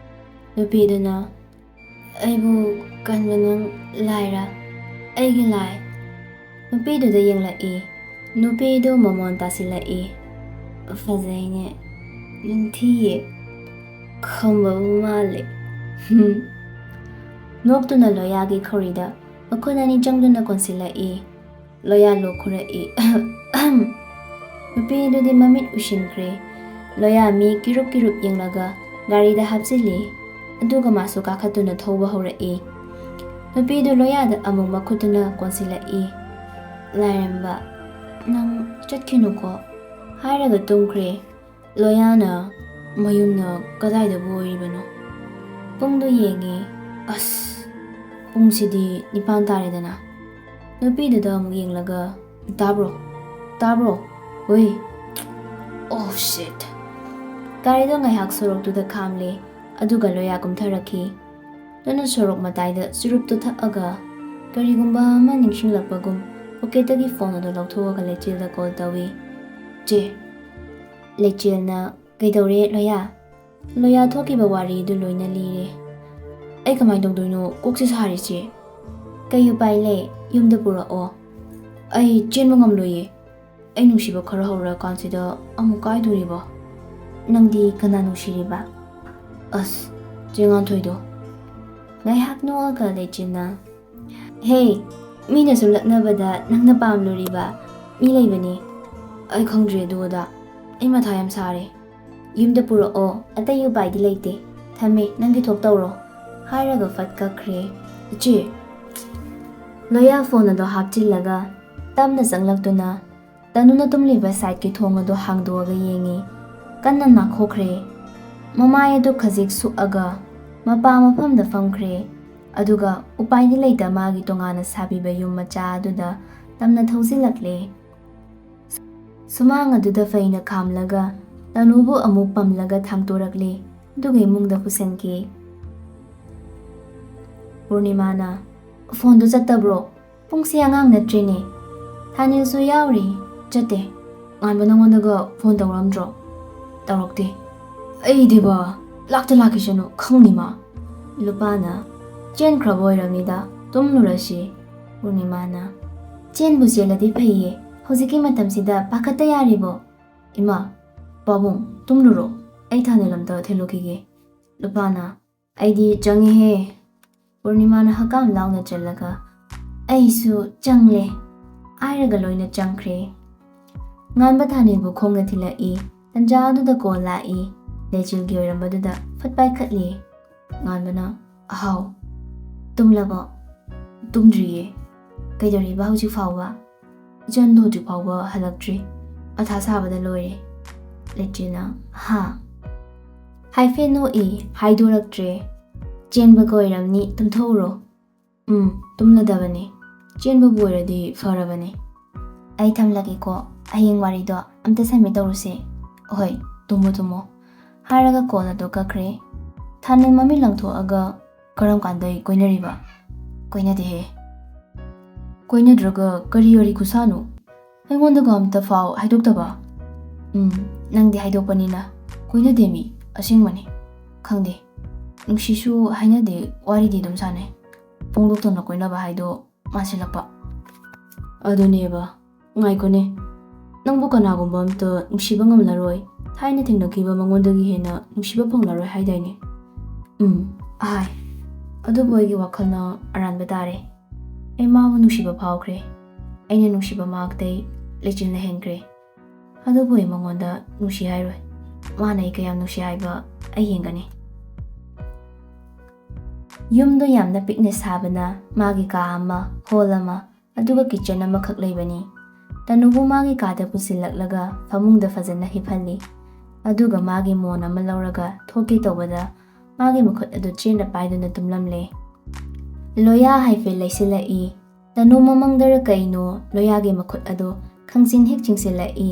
ꯅꯨꯄꯤꯗꯨꯅ, "ꯑꯩꯕꯨ ꯀꯟꯕ ꯅꯪ ꯂꯥꯏꯔꯥ? ꯑꯩꯒꯤ ꯂꯥꯏ?" ꯅꯨꯄꯤꯗꯨꯗ ꯌꯦꯡꯂꯛꯏ꯫ ꯅꯨꯄꯤꯗꯨ ꯃꯃꯣꯟ ꯇꯥꯁꯤꯜꯂꯛꯏ꯫ "ꯐꯖꯩꯅꯦ, ꯅꯤꯡꯊꯤꯌꯦ, ꯈꯝꯕꯕꯨ ꯃꯥꯜꯂꯦ꯫" ꯍꯨꯝ꯫ ꯅꯣꯛꯇꯨꯅ ꯂꯣꯌꯥꯒꯤ ꯈꯧꯔꯤꯗ ꯃꯈꯨꯠ ꯑꯅꯤ ꯆꯪꯗꯨꯅ ꯀꯣꯟꯁꯤꯜꯂꯛꯏ꯫ ꯂꯣꯌꯥ ꯂꯣꯛ ꯈꯨꯔꯛꯏ꯫ ꯅꯨꯄꯤꯗꯨꯗꯤ ꯃꯃꯤꯠ ꯎꯏꯁꯤꯟꯈ꯭ꯔꯦ꯫ ꯂꯣꯌꯥ ꯃꯤ ꯀꯤꯔꯨꯞ ꯀꯤꯔꯨꯞ ꯌꯦꯡꯂꯒ ꯒꯥꯔꯤꯗ ꯍꯥꯞꯆꯤꯜꯂꯤ꯫ ꯑꯗꯨꯒ ꯃꯥꯁꯨ ꯀꯥꯈꯠꯇꯨꯅ ꯊꯧꯕ ꯍꯧꯔꯛꯏ꯫ ꯅꯨꯄꯤꯗꯨ ꯂꯣꯌꯥꯗ ꯑꯃꯨꯛ ꯃꯈꯨꯠꯇꯨꯅ ꯀꯣꯟꯁꯤꯜꯂꯛꯏ꯫ "ꯂꯥꯏꯔꯦꯝꯕ, "ꯅꯪ ꯆꯠꯈꯤꯅꯨꯀꯣ" ꯍꯥꯏꯔꯒ ꯇꯨꯝꯈ꯭ꯔꯦ꯫ ꯂꯣꯌꯥꯅ ꯃꯌꯨꯝꯅ ꯀꯗꯥꯏꯗꯕꯨ ꯑꯣꯏꯔꯤꯕꯅꯣ? ꯄꯨꯡꯗꯣ ꯌꯦꯡꯉꯦ꯫ ꯑꯁ, ꯄꯨꯡꯁꯤꯗꯤ ꯅꯤꯄꯥꯟ ꯇꯥꯔꯦꯗꯅ꯫ ꯅꯨꯄꯤꯗꯨꯗ ꯑꯃꯨꯛ ꯌꯦꯡꯂꯒ, "ꯇꯥꯕ꯭ꯔꯣ? ꯇꯥꯕ꯭ꯔꯣ? ꯍꯣꯏ꯫ ꯑꯣ, ꯁꯤꯠ!" ꯒꯥꯔꯤꯗꯣ ꯉꯥꯏꯍꯥꯛ ꯁꯣꯔꯣꯛꯇꯨꯗ ꯈꯥꯝꯂꯦ, ꯑꯗꯨꯒ ꯂꯣꯌꯥ ꯀꯨꯝꯊꯔꯛꯈꯤ꯫ ꯇꯅꯨ ꯁꯣꯔꯣꯛ ꯃꯇꯥꯏꯗ ꯆꯨꯔꯨꯞꯇꯨ ꯊꯛꯑꯒ ꯀꯔꯤꯒꯨꯝꯕ ꯑꯃ ꯅꯤꯡꯁꯤꯡꯂꯛꯄꯒꯨꯝ ꯄꯣꯀꯦꯠꯇꯒꯤ ꯐꯣꯟ ꯑꯗꯨ ꯂꯧꯊꯣꯛꯑꯒ ꯂꯩꯆꯦꯜꯗ ꯀꯣꯜ ꯇꯧꯏ꯫ "ꯆꯦ!" ꯂꯩꯆꯦꯜꯅ, "ꯀꯩꯗꯧꯔꯦ ꯂꯣꯌꯥ?" ꯂꯣꯌꯥ ꯊꯣꯛꯈꯤꯕ ꯋꯥꯔꯤꯗꯨ ꯂꯣꯏꯅ ꯂꯤꯔꯦ꯫ "ꯑꯩ ꯀꯃꯥꯏꯅ ꯇꯧꯗꯣꯏꯅꯣ? ꯀꯣꯛꯁꯦ ꯁꯥꯔꯦ, ꯆꯦ!" "ꯀꯩ ꯎꯄꯥꯏ ꯂꯩ? ꯌꯨꯝꯗ ꯄꯨꯔꯛꯑꯣ꯫" "ꯑꯩ ꯆꯦꯟꯕ ꯉꯝꯂꯣꯏꯌꯦ꯫ ꯑꯩ ꯅꯨꯡꯁꯤꯕ ꯈꯔ ꯍꯧꯔꯀꯥꯟꯁꯤꯗ ꯑꯃꯨꯛ ꯀꯥꯏꯗꯣꯔꯤꯕꯣ?" "ꯅꯪꯗꯤ ꯀꯅꯥ ꯅꯨꯡꯁꯤꯔꯤꯕ?" "ꯑꯁ, ꯆꯦ ꯉꯥꯟꯊꯣꯏꯗꯣ꯫" ꯉꯥꯏꯍꯥꯛ ꯅꯣꯛꯑꯒ ꯂꯩꯆꯦꯜꯅ, "ꯍꯦ, ꯃꯤꯅ ꯁꯨꯝ ꯂꯛꯅꯕꯗ ꯅꯪꯅ ꯄꯥꯝꯂꯨꯔꯤꯕ ꯃꯤ ꯂꯩꯕꯅꯤ꯫" "ꯑꯩ ꯈꯪꯗ꯭ꯔꯦ ꯑꯗꯨ ꯑꯗꯥ꯫ ꯑꯩ ꯃꯊꯥ ꯌꯥꯝ ꯁꯥꯔꯦ꯫" "ꯌꯨꯝꯗ ꯄꯨꯔꯛꯑꯣ, ꯑꯇꯩ ꯎꯄꯥꯏꯗꯤ ꯂꯩꯇꯦ꯫ ꯊꯝꯃꯦ, ꯅꯪꯒꯤ ꯊꯣꯛ ꯇꯧꯔꯣ꯫" ꯍꯥꯏꯔꯒ ꯐꯠ ꯀꯛꯈ꯭ꯔꯦ꯫ "ꯏꯆꯦ!" ꯂꯣꯌꯥ ꯐꯣꯟ ꯑꯗꯣ ꯍꯥꯞꯆꯤꯜꯂꯒ ꯇꯞꯅ ꯆꯪꯂꯛꯇꯨꯅ ꯇꯅꯨꯅ ꯇꯨꯝꯂꯤꯕ ꯁꯥꯏꯠꯀꯤ ꯊꯣꯡ ꯑꯗꯨ ꯍꯥꯡꯗꯣꯛꯑꯒ ꯌꯦꯡꯉꯤ꯫ ꯀꯟꯅ ꯅꯥꯈꯣꯛꯈ꯭ꯔꯦ꯫ ꯃꯃꯥꯏ ꯑꯗꯨ ꯈꯖꯤꯛ ꯁꯨꯛꯑꯒ ꯃꯄꯥ ꯃꯐꯝꯗ ꯐꯝꯈ꯭ꯔꯦ꯫ ꯑꯗꯨꯒ ꯎꯄꯥꯏꯗꯤ ꯂꯩꯇ ꯃꯥꯒꯤ ꯇꯣꯉꯥꯟꯅ ꯁꯥꯕꯤꯕ ꯌꯨꯝ ꯃꯆꯥ ꯑꯗꯨꯗ ꯇꯞꯅ ꯊꯧꯖꯤꯜꯂꯛꯂꯦ꯫ ꯁꯨꯃꯥꯡ ꯑꯗꯨꯗ ꯐꯩꯅ ꯈꯥꯝꯂꯒ ꯇꯅꯨꯕꯨ ꯑꯃꯨꯛ ꯄꯝꯂꯒ ꯊꯥꯡꯇꯣꯔꯛꯂꯦ꯫ ꯑꯗꯨꯒ ꯏꯃꯨꯡꯗ ꯄꯨꯁꯤꯟꯈꯤ꯫ ꯄꯨꯔꯅꯤꯃꯥꯅ, "ꯐꯣꯟꯗꯣ ꯆꯠꯇꯕ꯭ꯔꯣ? ꯄꯨꯡꯁꯦ ꯑꯉꯥꯡ ꯅꯠꯇ꯭ꯔꯦꯅꯦ꯫" ꯊꯥꯅꯤꯜꯁꯨ ꯌꯥꯎꯔꯤ꯫ "ꯆꯠꯇꯦ꯫ ꯉꯥꯟꯕ ꯅꯉꯣꯟꯗꯒ ꯐꯣꯟ ꯇꯧꯔꯛꯑꯝꯗ꯭ꯔꯣ?" "ꯇꯧꯔꯛꯇꯦ꯫ ꯑꯩꯗꯤꯕ ꯂꯥꯛꯇ ꯂꯥꯛꯈꯤꯁꯅꯨ ꯈꯪꯅꯤ ꯃꯥ꯫" ꯂꯨꯄꯥꯅ, "ꯆꯦꯟꯈ꯭ꯔꯕ ꯑꯣꯏꯔꯝꯅꯤꯗ, ꯇꯨꯝꯂꯨꯔꯁꯤ꯫" ꯄꯨꯔꯅꯤꯃꯥꯅ, "ꯆꯦꯟꯕꯨ ꯆꯦꯜꯂꯗꯤ ꯐꯩꯌꯦ, ꯍꯧꯖꯤꯛꯀꯤ ꯃꯇꯝꯁꯤꯗ ꯄꯥꯈꯠꯇ ꯌꯥꯔꯤꯕꯣ?" "ꯏꯃꯥ, ꯄꯥꯕꯨꯡ, ꯇꯨꯝꯂꯨꯔꯣ, ꯑꯩ ꯊꯥꯅꯤꯜ ꯑꯝꯇ ꯊꯤꯜꯂꯨꯈꯤꯒꯦ꯫" ꯂꯨꯄꯥꯅ, "ꯑꯩꯗꯤ ꯆꯪꯉꯤꯍꯦ꯫" ꯄꯨꯔꯅꯤꯃꯥꯅ ꯍꯀꯥꯝ ꯂꯥꯎꯅ ꯆꯜꯂꯒ, "ꯑꯩꯁꯨ ꯆꯪꯂꯦ" ꯍꯥꯏꯔꯒ ꯂꯣꯏꯅ ꯆꯪꯈ꯭ꯔꯦ꯫ ꯉꯥꯟꯕ ꯊꯥꯅꯤꯜꯕꯨ ꯈꯣꯡꯅ ꯊꯤꯜꯂꯛꯏ꯫ ꯇꯟꯖꯥ ꯑꯗꯨꯗ ꯀꯣꯜ ꯂꯥꯛꯏ꯫ ꯂꯩꯆꯤꯜꯒꯤ ꯑꯣꯏꯔꯝꯕꯗꯨꯗ ꯐꯠ ꯄꯥꯏꯈꯠꯂꯤ꯫ ꯉꯥꯟꯕꯅ, "ꯑꯍꯥꯎ, ꯇꯨꯝꯂꯕꯣ?" "ꯇꯨꯝꯗ꯭ꯔꯤꯌꯦ꯫" "ꯀꯩꯗꯧꯔꯤꯕ ꯍꯧꯖꯤꯛ ꯐꯥꯎꯕ?" ꯏꯆꯟꯗꯣ ꯍꯧꯖꯤꯛ ꯐꯥꯎꯕ ꯍꯜꯂꯛꯇ꯭ꯔꯤ꯫ ꯃꯊꯥ ꯁꯥꯕꯗ ꯂꯣꯏꯔꯦ꯫ ꯂꯩꯆꯤꯟꯅ, "ꯍꯥ?" ꯍꯥꯏꯐꯦꯠ ꯅꯣꯛꯏ, ꯍꯥꯏꯗꯣꯔꯛꯇ꯭ꯔꯦ꯫ "ꯆꯦꯟꯕꯒ ꯑꯣꯏꯔꯝꯅꯤ, ꯇꯨꯝꯊꯣꯛꯎꯔꯣ꯫" "ꯎꯝ, ꯇꯨꯝꯂꯗꯕꯅꯤ꯫ ꯆꯦꯟꯕꯕꯨ ꯑꯣꯏꯔꯗꯤ ꯐꯔꯕꯅꯤ꯫" "ꯑꯩ ꯊꯝꯂꯒꯦꯀꯣ, ꯍꯌꯦꯡ ꯋꯥꯔꯤꯗꯣ ꯑꯝꯇ ꯁꯝꯃꯤꯠ ꯇꯧꯔꯨꯁꯦ꯫" "ꯍꯣꯏ, ꯇꯨꯝꯃꯣ ꯇꯨꯝꯃꯣ꯫" ꯍꯥꯏꯔꯒ ꯀꯣꯜ ꯑꯗꯨ ꯀꯛꯈ꯭ꯔꯦ꯫ ꯊꯥꯅꯤꯜ ꯃꯃꯤꯠ ꯂꯪꯊꯣꯛꯑꯒ, "ꯀꯔꯝ ꯀꯥꯟꯗꯩ ꯀꯣꯏꯅꯔꯤꯕ?" "ꯀꯣꯏꯅꯗꯦꯍꯦ꯫" "ꯀꯣꯏꯅꯗ꯭ꯔꯒ ꯀꯔꯤ ꯋꯥꯔꯤ ꯈꯨꯁꯥꯅꯣ? ꯑꯩꯉꯣꯟꯗꯒ ꯑꯝꯇ ꯐꯥꯎ ꯍꯥꯏꯗꯣꯛꯇꯕ?" "ꯎꯝ, ꯅꯪꯗꯤ ꯍꯥꯏꯗꯣꯛꯄꯅꯤꯅ꯫ ꯀꯣꯏꯅꯗꯦ ꯃꯤ, ꯑꯁꯦꯡꯕꯅꯤ꯫ ꯈꯪꯗꯦ, ꯅꯨꯡꯁꯤꯁꯨ ꯍꯥꯏꯅꯗꯦ, ꯋꯥꯔꯤꯗꯤ ꯑꯗꯨꯝ ꯁꯥꯟꯅꯩ꯫ ꯐꯣꯡꯗꯣꯛꯇꯅ ꯀꯣꯏꯅꯕ ꯍꯥꯏꯗꯣ ꯃꯥꯟꯁꯤꯜꯂꯛꯄ꯫" "ꯑꯗꯨꯅꯦꯕ꯫ ꯉꯥꯏꯈꯣꯅꯦ, ꯅꯪꯕꯨ ꯀꯅꯥꯒꯨꯝꯕ ꯑꯝꯇ ꯅꯨꯡꯁꯤꯕ ꯉꯝꯂꯔꯣꯏ, ꯊꯥꯏꯅ ꯊꯦꯡꯅꯈꯤꯕ ꯃꯉꯣꯟꯗꯒꯤ ꯍꯦꯟꯅ ꯅꯨꯡꯁꯤꯕ ꯐꯪꯂꯔꯣꯏ ꯍꯥꯏꯗꯥꯏꯅꯦ?" "ꯎꯝ, ꯑꯍꯥꯏ꯫ ꯑꯗꯨꯕꯨ ꯑꯩꯒꯤ ꯋꯥꯈꯜꯅ ꯑꯔꯥꯟꯕ ꯇꯥꯔꯦ꯫ ꯑꯩ ꯃꯥꯕꯨ ꯅꯨꯡꯁꯤꯕ ꯐꯥꯎꯈ꯭ꯔꯦ꯫ ꯑꯩꯅ ꯅꯨꯡꯁꯤꯕ ꯃꯍꯥꯛꯇꯩ ꯂꯩꯆꯤꯟꯅ ꯍꯦꯟꯈ꯭ꯔꯦ꯫ ꯑꯗꯨꯕꯨ ꯑꯩ ꯃꯉꯣꯟꯗ ꯅꯨꯡꯁꯤ ꯍꯥꯏꯔꯣꯏ꯫ ꯃꯥꯅ ꯑꯩ ꯀꯌꯥꯝ ꯅꯨꯡꯁꯤ ꯍꯥꯏꯕ ꯑꯩ ꯌꯦꯡꯒꯅꯤ꯫" ꯌꯨꯝꯗꯣ ꯌꯥꯝꯅ ꯄꯤꯛꯅ ꯁꯥꯕꯅ ꯃꯥꯒꯤ ꯀꯥ ꯑꯃ, ꯍꯣꯜ ꯑꯃ, ꯑꯗꯨꯒ ꯀꯤꯆꯟ ꯑꯃꯈꯛ ꯂꯩꯕꯅꯤ꯫ ꯇꯅꯨꯕꯨ ꯃꯥꯒꯤ ꯀꯥꯗ ꯄꯨꯁꯤꯜꯂꯛꯂꯒ ꯐꯃꯨꯡꯗ ꯐꯖꯅ ꯍꯤꯞꯍꯜꯂꯤ꯫ ꯑꯗꯨꯒ ꯃꯥꯒꯤ ꯃꯣꯟ ꯑꯃ ꯂꯧꯔꯒ ꯊꯣꯛꯀꯦ ꯇꯧꯕꯗ ꯃꯥꯒꯤ ꯃꯈꯨꯠ ꯑꯗꯨ ꯆꯦꯠꯅ ꯄꯥꯏꯗꯨꯅ ꯇꯨꯝꯂꯝꯂꯦ꯫ ꯂꯣꯌꯥ ꯍꯥꯏꯐꯦꯠ ꯂꯩꯁꯤꯜꯂꯛꯏ꯫ ꯇꯅꯨ ꯃꯃꯪꯗꯔ ꯀꯩꯅꯣ ꯂꯣꯌꯥꯒꯤ ꯃꯈꯨꯠ ꯑꯗꯨ ꯈꯪꯆꯤꯡ ꯍꯦꯛ ꯆꯤꯡꯁꯤꯜꯂꯛꯏ꯫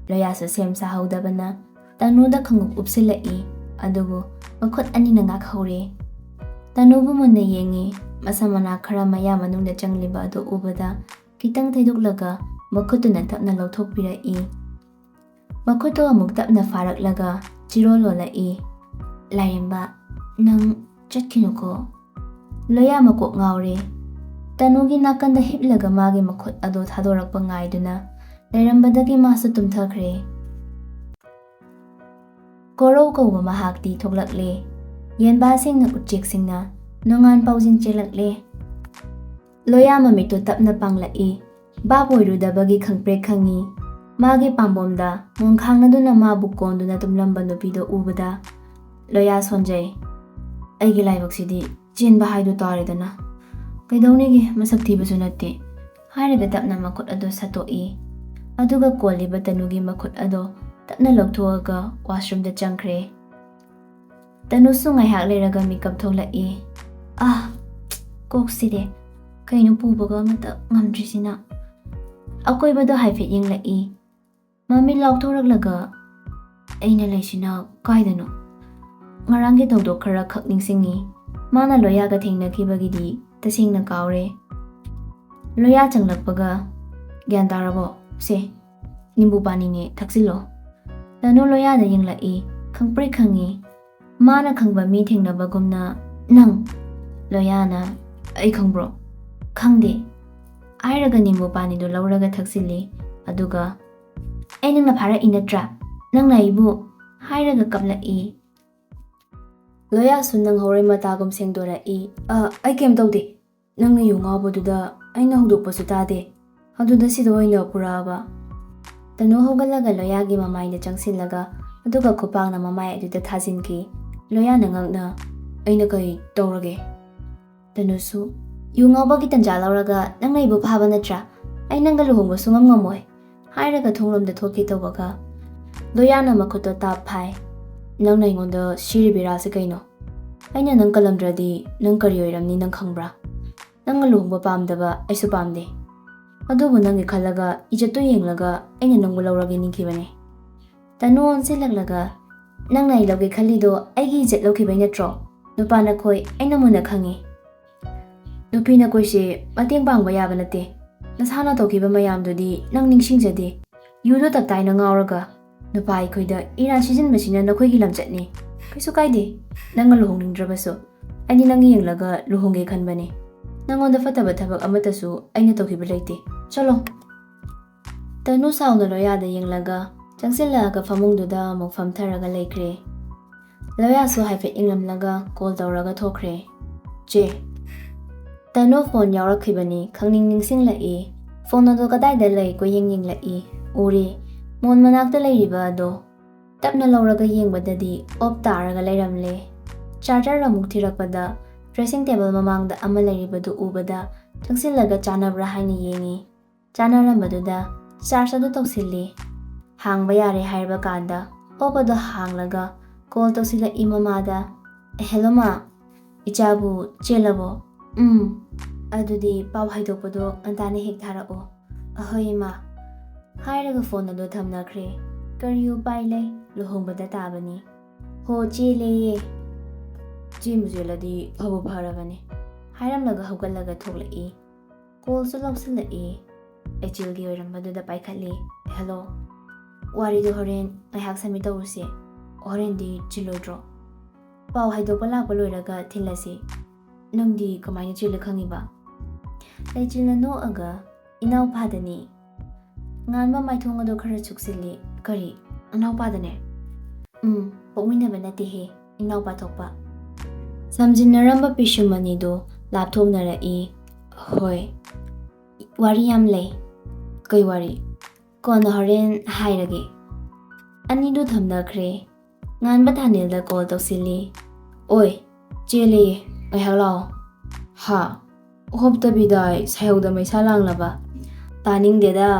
ꯂꯣꯌꯥꯁꯨ ꯁꯦꯝ ꯁꯥꯍꯧꯗꯕꯅ ꯇꯅꯨꯗ ꯈꯪꯎꯞ ꯎꯞꯁꯤꯜꯂꯛꯏ꯫ ꯑꯗꯨꯕꯨ ꯃꯈꯨꯠ ꯑꯅꯤꯅ ꯉꯥꯛꯍꯧꯔꯦ꯫ ꯇꯅꯨꯕꯨ ꯃꯨꯟꯅ ꯌꯦꯡꯉꯤ꯫ ꯃꯁꯝ ꯃꯅꯥ ꯈꯔ ꯃꯌꯥ ꯃꯅꯨꯡꯗ ꯆꯪꯂꯤꯕ ꯑꯗꯨ ꯎꯕꯗ ꯈꯤꯇꯪ ꯊꯩꯗꯣꯛꯂꯒ ꯃꯈꯨꯠꯇꯨꯅ ꯇꯞꯅ ꯂꯧꯊꯣꯛꯄꯤꯔꯛꯏ꯫ ꯃꯈꯨꯠꯇꯨ ꯑꯃꯨꯛ ꯇꯞꯅ ꯐꯥꯔꯛꯂꯒ ꯆꯤꯔꯣꯜ ꯂꯣꯜꯂꯛꯏ꯫ "ꯂꯥꯏꯔꯦꯝꯕ, ꯅꯪ ꯆꯠꯈꯤꯅꯨꯀꯣ꯫" ꯂꯣꯌꯥ ꯃꯀꯣꯛ ꯉꯥꯎꯔꯦ꯫ ꯇꯅꯨꯒꯤ ꯅꯥꯀꯟꯗ ꯍꯤꯞꯂꯒ ꯃꯥꯒꯤ ꯃꯈꯨꯠ ꯑꯗꯣ ꯊꯥꯗꯣꯔꯛꯄ ꯉꯥꯏꯗꯨꯅ ꯂꯩꯔꯝꯕꯗꯒꯤ ꯃꯥꯁꯨ ꯇꯨꯝꯊꯈ꯭ꯔꯦ꯫ ꯀꯣꯔꯧ ꯀꯧꯕ ꯃꯍꯥꯛꯇꯤ ꯊꯣꯛꯂꯛꯂꯦ꯫ ꯌꯦꯟꯕꯥꯁꯤꯡꯅ, ꯎꯆꯦꯛꯁꯤꯡꯅ ꯅꯣꯡꯉꯥꯟ ꯄꯥꯎꯖꯦꯜ ꯆꯦꯜꯂꯛꯂꯦ꯫ ꯂꯣꯌꯥ ꯃꯃꯤꯠꯇꯨ ꯇꯞꯅ ꯄꯥꯡꯂꯛꯏ꯫ ꯚꯥꯞ ꯑꯣꯏꯔꯨꯗꯕꯒꯤ ꯈꯪꯄ꯭ꯔꯦꯛ ꯈꯪꯉꯤ꯫ ꯃꯥꯒꯤ ꯄꯥꯝꯕꯣꯝꯗ ꯃꯣꯟ ꯈꯥꯡꯅꯗꯨꯅ ꯃꯥꯕꯨ ꯀꯣꯟꯗꯨꯅ ꯇꯨꯝꯂꯝꯕ ꯅꯨꯄꯤꯗꯨ ꯎꯕꯗ ꯂꯣꯌꯥ ꯁꯣꯟꯖꯩ꯫ "ꯑꯩꯒꯤ ꯂꯥꯏꯕꯛꯁꯤꯗꯤ ꯆꯦꯟꯕ ꯍꯥꯏꯗꯨ ꯇꯥꯔꯦꯗꯅ꯫ ꯀꯩꯗꯧꯅꯤꯒꯦ, ꯃꯁꯛ ꯊꯤꯕꯁꯨ ꯅꯠꯇꯦ꯫ ꯍꯥꯏꯔꯒ ꯇꯞꯅ ꯃꯈꯨꯠ ꯑꯗꯣ ꯁꯠꯇꯣꯛꯏ꯫ ꯑꯗꯨꯒ ꯀꯣꯜꯂꯤꯕ ꯇꯅꯨꯒꯤ ꯃꯈꯨꯠ ꯑꯗꯣ ꯇꯞꯅ ꯂꯧꯊꯣꯛꯑꯒ washroomꯗ ꯆꯪꯈ꯭ꯔꯦ꯫ ꯇꯅꯨꯁꯨ ꯉꯥꯏꯍꯥꯛ ꯂꯩꯔꯒ ꯃꯤꯀꯞ ꯊꯣꯛꯂꯛꯏ꯫ ꯑꯥ, ꯀꯣꯛꯁꯤꯗꯤ ꯀꯩꯅꯣ ꯄꯨꯕꯒ ꯑꯃꯇ ꯉꯝꯗ꯭ꯔꯤꯁꯤꯅ꯫ ꯑꯀꯣꯏꯕꯗꯣ ꯍꯥꯏꯐꯦꯠ ꯌꯦꯡꯂꯛꯏ꯫ ꯃꯃꯤꯠ ꯂꯥꯎꯊꯣꯔꯛꯂꯒ, "ꯑꯩꯅ ꯂꯩꯁꯤꯅ ꯀꯥꯏꯗꯅꯣ?" ꯉꯔꯥꯡꯒꯤ ꯊꯧꯗꯣꯛ ꯈꯔ ꯈꯛ ꯅꯤꯡꯁꯤꯡꯉꯤ꯫ ꯃꯥꯅ ꯂꯣꯌꯥꯒ ꯊꯦꯡꯅꯈꯤꯕꯒꯤꯗꯤ ꯇꯁꯦꯡꯅ ꯀꯥꯎꯔꯦ꯫ ꯂꯣꯌꯥ ꯆꯪꯂꯛꯄꯒ, "ꯒ꯭ꯌꯥꯟ ꯇꯥꯔꯕꯣ? ꯁꯦ, ꯅꯤꯝꯕꯨ ꯄꯥꯅꯤꯅꯦ, ꯊꯛꯆꯤꯜꯂꯣ꯫" ꯇꯅꯨ ꯂꯣꯌꯥꯗ ꯌꯦꯡꯂꯛꯏ, ꯈꯪꯄ꯭ꯔꯦꯛ ꯈꯪꯉꯤ꯫ ꯃꯥꯅ ꯈꯪꯕ ꯃꯤ ꯊꯦꯡꯅꯕꯒꯨꯝꯅ, "ꯅꯪ?" ꯂꯣꯌꯥꯅ, "ꯑꯩ ꯈꯪꯕ꯭ꯔꯣ?" "ꯈꯪꯗꯦ꯫" ꯍꯥꯏꯔꯒ ꯅꯤꯝꯕꯨ ꯄꯥꯅꯤꯗꯨ ꯂꯧꯔꯒ ꯊꯛꯆꯤꯜꯂꯤ꯫ ꯑꯗꯨꯒ, "ꯑꯩ ꯅꯪꯅ ꯐꯥꯔꯛꯏ ꯅꯠꯇ꯭ꯔꯥ? ꯅꯪꯅ ꯑꯩꯕꯨ?" ꯍꯥꯏꯔꯒ ꯀꯞꯂꯛꯏ꯫ ꯂꯣꯌꯥꯁꯨ ꯅꯪ ꯍꯧꯔꯣꯏ ꯃꯇꯥꯒꯨꯝ ꯁꯦꯡꯗꯣꯔꯛꯏ꯫ "ꯑ, ꯑꯩ ꯀꯩꯝ ꯇꯧꯗꯦ꯫ ꯅꯪꯅ ꯌꯨ ꯉꯥꯎꯕꯗꯨꯗ ꯑꯩꯅ ꯍꯧꯗꯣꯛꯄꯁꯨ ꯇꯥꯗꯦ꯫ ꯑꯗꯨꯗ ꯁꯤꯗ ꯑꯣꯏꯅ ꯄꯨꯔꯛꯑꯕ?" ꯇꯅꯨ ꯍꯧꯒꯠꯂꯒ ꯂꯣꯌꯥꯒꯤ ꯃꯃꯥꯏꯗ ꯆꯪꯁꯤꯜꯂꯒ, ꯑꯗꯨꯒ ꯈꯨꯄꯥꯛꯅ ꯃꯃꯥꯏ ꯑꯗꯨꯗ ꯊꯥꯖꯤꯟꯈꯤ꯫ ꯂꯣꯌꯥꯅ ꯉꯛꯅ, "ꯑꯩꯅ ꯀꯩ ꯇꯧꯔꯒꯦ?" ꯇꯅꯨꯁꯨ, "ꯌꯨ ꯉꯥꯎꯕꯒꯤ ꯇꯟꯖꯥ ꯂꯧꯔꯒ ꯅꯪꯅ ꯑꯩꯕꯨ ꯐꯥꯕ ꯅꯠꯇ꯭ꯔꯥ? ꯑꯩ ꯅꯪꯒ ꯂꯨꯍꯣꯡꯕ ꯁꯨꯡꯉꯝ ꯉꯝꯃꯣꯏ꯫" ꯍꯥꯏꯔꯒ ꯊꯣꯡꯂꯣꯝꯗ ꯊꯣꯛꯀꯦ ꯇꯧꯕꯒ, ꯂꯣꯌꯥꯅ ꯃꯈꯨꯠꯇꯣ ꯇꯥꯞ ꯐꯥꯏ꯫ "ꯅꯪꯅ ꯑꯩꯉꯣꯟꯗ ꯁꯤꯔꯤꯕ ꯏꯔꯥꯜꯁꯦ ꯀꯩꯅꯣ? ꯑꯩꯅ ꯅꯪ ꯀꯜꯂꯝꯗ꯭ꯔꯗꯤ ꯅꯪ ꯀꯔꯤ ꯑꯣꯏꯔꯝꯅꯤ ꯅꯪ ꯈꯪꯕ꯭ꯔꯥ? ꯅꯪꯒ ꯂꯨꯍꯣꯡꯕ ꯄꯥꯝꯗꯕ ꯑꯩꯁꯨ ꯄꯥꯝꯗꯦ꯫ ꯑꯗꯨꯕꯨ ꯅꯪꯒꯤ ꯈꯜꯂꯒ, ꯏꯖꯠꯇꯨ ꯌꯦꯡꯂꯒ ꯑꯩꯅ ꯅꯪꯕꯨ ꯂꯧꯔꯒꯦ ꯅꯤꯡꯈꯤꯕꯅꯦ꯫" ꯇꯅꯨ ꯑꯣꯟꯁꯤꯜꯂꯛꯂꯒ, "ꯅꯪꯅ ꯑꯩ ꯂꯧꯒꯦ ꯈꯜꯂꯤꯗꯣ ꯑꯩꯒꯤ ꯏꯖꯠ ꯂꯧꯈꯤꯕꯩ ꯅꯠꯇ꯭ꯔꯣ? ꯅꯨꯄꯥ ꯅꯈꯣꯏ ꯑꯩꯅ ꯃꯨꯟꯅ ꯈꯪꯉꯤ꯫ ꯅꯨꯄꯤ ꯅꯈꯣꯏꯁꯦ ꯃꯇꯦꯡ ꯄꯥꯡꯕ ꯌꯥꯕ ꯅꯠꯇꯦ꯫ ꯅꯁꯥꯅ ꯇꯧꯈꯤꯕ ꯃꯌꯥꯝꯗꯨꯗꯤ ꯅꯪ ꯅꯤꯡꯁꯤꯡꯖꯗꯦ꯫ ꯌꯨꯗꯣ ꯇꯞꯇꯥꯏꯅ ꯉꯥꯎꯔꯒ ꯅꯨꯄꯥ ꯑꯩꯈꯣꯏꯗ ꯏꯔꯥꯟ ꯁꯤꯖꯤꯟꯕꯁꯤꯅ ꯅꯈꯣꯏꯒꯤ ꯂꯝꯆꯠꯅꯤ꯫ ꯀꯩꯁꯨ ꯀꯥꯏꯗꯦ, ꯅꯪꯅ ꯂꯨꯍꯣꯡꯅꯤꯡꯗ꯭ꯔꯕꯁꯨ꯫ ꯑꯩꯗꯤ ꯅꯪ ꯌꯦꯡꯂꯒ ꯂꯨꯍꯣꯡꯒꯦ ꯈꯟꯕꯅꯤ꯫ ꯅꯪꯉꯣꯟꯗ ꯐꯠꯇꯕ ꯊꯕꯛ ꯑꯃꯠꯇꯁꯨ ꯑꯩꯅ ꯇꯧꯈꯤꯕ ꯂꯩꯇꯦ꯫ ꯆꯠꯂꯣ꯫" ꯇꯅꯨ ꯁꯥꯎꯅ ꯂꯣꯌꯥꯗ ꯌꯦꯡꯂꯒ ꯆꯪꯁꯤꯜꯂꯛꯑꯒ ꯐꯃꯨꯡꯗꯨꯗ ꯑꯃꯨꯛ ꯐꯝꯊꯔꯒ ꯂꯩꯈ꯭ꯔꯦ꯫ ꯂꯣꯌꯥꯁꯨ ꯍꯥꯏꯐꯦꯠ ꯌꯦꯡꯂꯝꯂꯒ ꯀꯣꯜ ꯇꯧꯔꯒ ꯊꯣꯛꯈ꯭ꯔꯦ꯫ "ꯆꯦ꯫" ꯇꯅꯨ ꯐꯣꯟ ꯌꯥꯎꯔꯛꯈꯤꯕꯅꯤ ꯈꯪꯅꯤꯡ ꯅꯤꯡꯁꯤꯡꯂꯛꯏ꯫ ꯐꯣꯟ ꯑꯗꯣ ꯀꯗꯥꯏꯗ ꯂꯩ ꯀꯣꯏꯌꯦꯡ ꯌꯦꯡꯂꯛꯏ꯫ ꯎꯔꯦ꯫ ꯃꯣꯟ ꯃꯅꯥꯛꯇ ꯂꯩꯔꯤꯕ ꯑꯗꯣ꯫ ꯇꯞꯅ ꯂꯧꯔꯒ ꯌꯦꯡꯕꯗꯗꯤ ꯑꯣꯞ ꯇꯥꯔꯒ ꯂꯩꯔꯝꯂꯦ꯫ ꯆꯥꯔꯖꯔ ꯑꯃꯨꯛ ꯊꯤꯔꯛꯄꯗ ꯗ꯭ꯔꯦꯁꯤꯡ ꯇꯦꯕꯜ ꯃꯃꯥꯡꯗ ꯑꯃ ꯂꯩꯔꯤꯕꯗꯨ ꯎꯕꯗ ꯆꯪꯁꯤꯜꯂꯒ ꯆꯥꯅꯕ꯭ꯔꯥ ꯍꯥꯏꯅ ꯌꯦꯡꯉꯤ꯫ ꯆꯥꯅꯔꯝꯕꯗꯨꯗ ꯆꯥꯔꯖ ꯑꯗꯨ ꯇꯧꯁꯤꯜꯂꯤ꯫ ꯍꯥꯡꯕ ꯌꯥꯔꯦ ꯍꯥꯏꯔꯕ ꯀꯥꯟꯗ ꯄꯣꯞ ꯑꯗꯨ ꯍꯥꯡꯂꯒ ꯀꯣꯜ ꯇꯧꯁꯤꯜꯂꯛꯏ ꯃꯃꯥꯗ꯫ "ꯍꯦꯜꯂꯣ ꯃꯥ, ꯏꯆꯥꯕꯨ ꯆꯦꯜꯂꯕꯣ?" "ꯎꯝ, ꯑꯗꯨꯗꯤ ꯄꯥꯎ ꯍꯥꯏꯗꯣꯛꯄꯗꯣ ꯉꯟꯇꯥꯅ ꯍꯦꯛ ꯊꯥꯔꯛꯑꯣ꯫" "ꯑꯍꯣꯏ ꯏꯃꯥ" ꯍꯥꯏꯔꯒ ꯐꯣꯟ ꯑꯗꯨ ꯊꯝꯅꯈ꯭ꯔꯦ꯫ ꯀꯔꯤ ꯎꯄꯥꯏ ꯂꯩ, ꯂꯨꯍꯣꯡꯕꯗ ꯇꯥꯕꯅꯤ꯫ "ꯍꯣ, ꯆꯦꯜꯂꯦꯌꯦ꯫" "ꯆꯦꯟꯕꯨ ꯆꯦꯜꯂꯗꯤ ꯐꯕꯨ ꯐꯔꯕꯅꯤ" ꯍꯥꯏꯔꯝꯂꯒ ꯍꯧꯒꯠꯂꯒ ꯊꯣꯛꯂꯛꯏ꯫ ꯀꯣꯜꯁꯨ ꯂꯧꯁꯤꯜꯂꯛꯏ꯫ ꯑꯦꯆꯤꯜꯒꯤ ꯑꯣꯏꯔꯝꯕꯗꯨꯗ ꯄꯥꯏꯈꯠꯂꯤ꯫ "ꯍꯦꯜꯂꯣ, ꯋꯥꯔꯤꯗꯣ ꯍꯣꯔꯦꯟ ꯉꯥꯏꯍꯥꯛ ꯁꯃꯤꯠ ꯇꯧꯔꯨꯁꯦ꯫ ꯍꯣꯔꯦꯟꯗꯤ ꯆꯤꯜꯂꯣꯏꯗ꯭ꯔꯣ? ꯄꯥꯎ ꯍꯥꯏꯗꯣꯛꯄ ꯂꯥꯛꯄ ꯂꯣꯏꯔꯒ ꯊꯤꯜꯂꯁꯤ꯫" "ꯅꯪꯗꯤ ꯀꯃꯥꯏꯅ ꯆꯤꯜꯂꯦ ꯈꯪꯉꯤꯕ?" ꯂꯩꯆꯤꯜꯅ ꯅꯣꯛꯑꯒ, "ꯏꯅꯥꯎꯄꯥꯗꯅꯤ꯫" ꯉꯥꯟꯕ ꯃꯥꯏꯊꯣꯡ ꯑꯗꯨ ꯈꯔ ꯁꯨꯛꯆꯤꯜꯂꯤ꯫ "ꯀꯔꯤ? ꯑꯅꯥꯎꯄꯥꯗꯅꯦ?" "ꯎꯝ, ꯄꯣꯛꯃꯤꯟꯅꯕ ꯅꯠꯇꯦꯍꯦ, ꯏꯅꯥꯎꯄꯥ ꯊꯣꯛꯄ꯫" ꯁꯝꯖꯤꯟꯅꯔꯝꯕ ꯄꯤꯁꯨꯝ ꯑꯅꯤꯗꯨ ꯂꯥꯞꯊꯣꯛꯅꯔꯛꯏ꯫ "ꯍꯣꯏ, ꯋꯥꯔꯤ ꯌꯥꯝ ꯂꯩ꯫" "ꯀꯩ ꯋꯥꯔꯤ?" "ꯀꯣꯟꯅ ꯍꯣꯔꯦꯟ ꯍꯥꯏꯔꯒꯦ꯫" ꯑꯅꯤꯗꯨ ꯊꯝꯅꯈ꯭ꯔꯦ꯫ ꯉꯥꯟꯕ ꯊꯥꯅꯤꯜꯗ ꯀꯣꯜ ꯇꯧꯁꯤꯜꯂꯤ꯫ "ꯑꯣꯏ, ꯆꯦꯜꯂꯦꯌꯦ, ꯉꯥꯏꯍꯥꯛ ꯂꯥꯛꯑꯣ꯫" "ꯍꯥ? ꯍꯣꯞꯇꯕꯤꯗꯥꯏ ꯁꯥꯏꯍꯧꯗ ꯃꯩꯁꯥ ꯂꯥꯡꯂꯕ?" "ꯇꯥꯅꯤꯡꯗꯦꯗ꯫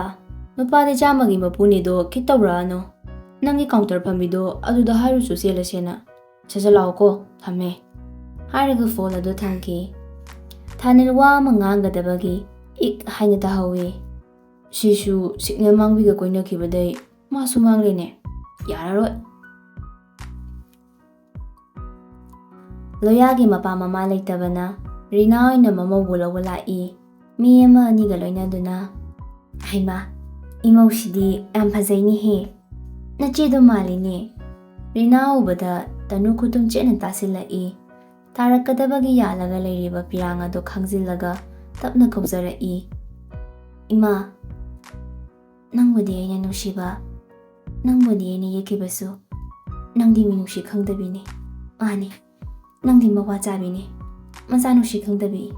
ꯅꯨꯄꯥꯗꯤ ꯆꯥꯝꯃꯒꯤ ꯃꯄꯨꯅꯤꯗꯣ ꯈꯤꯠ ꯇꯧꯔꯛꯑꯅꯨ꯫ ꯅꯪꯒꯤ ꯀꯥꯎꯟꯇꯔ ꯐꯝꯕꯤꯗꯣ ꯑꯗꯨꯗ ꯍꯥꯏꯔꯨꯆꯣ ꯆꯦꯜꯂꯁꯦꯅ꯫ ꯁꯠ ꯁꯠ ꯂꯥꯛꯑꯣꯀꯣ, ꯊꯝꯃꯦ꯫" ꯍꯥꯏꯔꯒ ꯐꯣꯟ ꯑꯗꯨ ꯊꯝꯈꯤ꯫ ꯊꯥꯅꯤꯜ ꯋꯥ ꯑꯃ ꯉꯥꯡꯒꯗꯕꯒꯤ ꯏꯛ ꯍꯥꯏꯅ ꯇꯥꯍꯧꯋꯤ꯫ ꯁꯤꯁꯨ ꯁꯤꯒꯅꯦꯜ ꯃꯥꯡꯕꯤꯒ ꯀꯣꯏꯅꯈꯤꯕꯗꯩ ꯃꯥꯁꯨ ꯃꯥꯡꯂꯦꯅꯦ꯫ ꯌꯥꯔꯔꯣꯏ꯫ ꯂꯣꯌꯥꯒꯤ ꯃꯄꯥ ꯃꯃꯥ ꯂꯩꯇꯕꯅ ꯔꯤꯅꯥ ꯑꯣꯏꯅ ꯃꯃꯧꯕꯨ ꯂꯧꯕ ꯂꯥꯛꯏ꯫ ꯃꯤ ꯑꯃ ꯑꯅꯤꯒ ꯂꯣꯏꯅꯗꯨꯅ, "ꯍꯩꯃꯥ, ꯏꯃꯧꯁꯤꯗꯤ ꯌꯥꯝ ꯐꯖꯩꯅꯦꯍꯦ꯫ ꯅꯆꯦꯗꯣ ꯃꯥꯜꯂꯤꯅꯦ꯫" ꯔꯤꯅꯥ ꯎꯕꯗ ꯇꯅꯨ ꯈꯨꯇꯨꯝ ꯆꯦꯠꯅ ꯇꯥꯁꯤꯜꯂꯛꯏ꯫ ꯇꯥꯔꯛꯀꯗꯕꯒꯤ ꯌꯥꯜꯂꯒ ꯂꯩꯔꯤꯕ ꯄꯤꯔꯥꯡ ꯑꯗꯨ ꯈꯥꯡꯖꯤꯜꯂꯒ ꯇꯞꯅ ꯀꯧꯖꯔꯛꯏ꯫ "ꯏꯃꯥ, ꯅꯪꯕꯨꯗꯤ ꯑꯩꯅ ꯅꯨꯡꯁꯤꯕ, ꯅꯪꯕꯨꯗꯤ ꯑꯩꯅ ꯌꯦꯛꯈꯤꯕꯁꯨ, ꯅꯪꯗꯤ ꯃꯤꯅꯨꯡꯁꯤ ꯈꯪꯗꯕꯤꯅꯤ꯫ ꯃꯥꯅꯤ, ꯅꯪꯗꯤ ꯃꯋꯥ ꯆꯥꯕꯤꯅꯤ, ꯃꯆꯥ ꯅꯨꯡꯁꯤ ꯈꯪꯗꯕꯤ꯫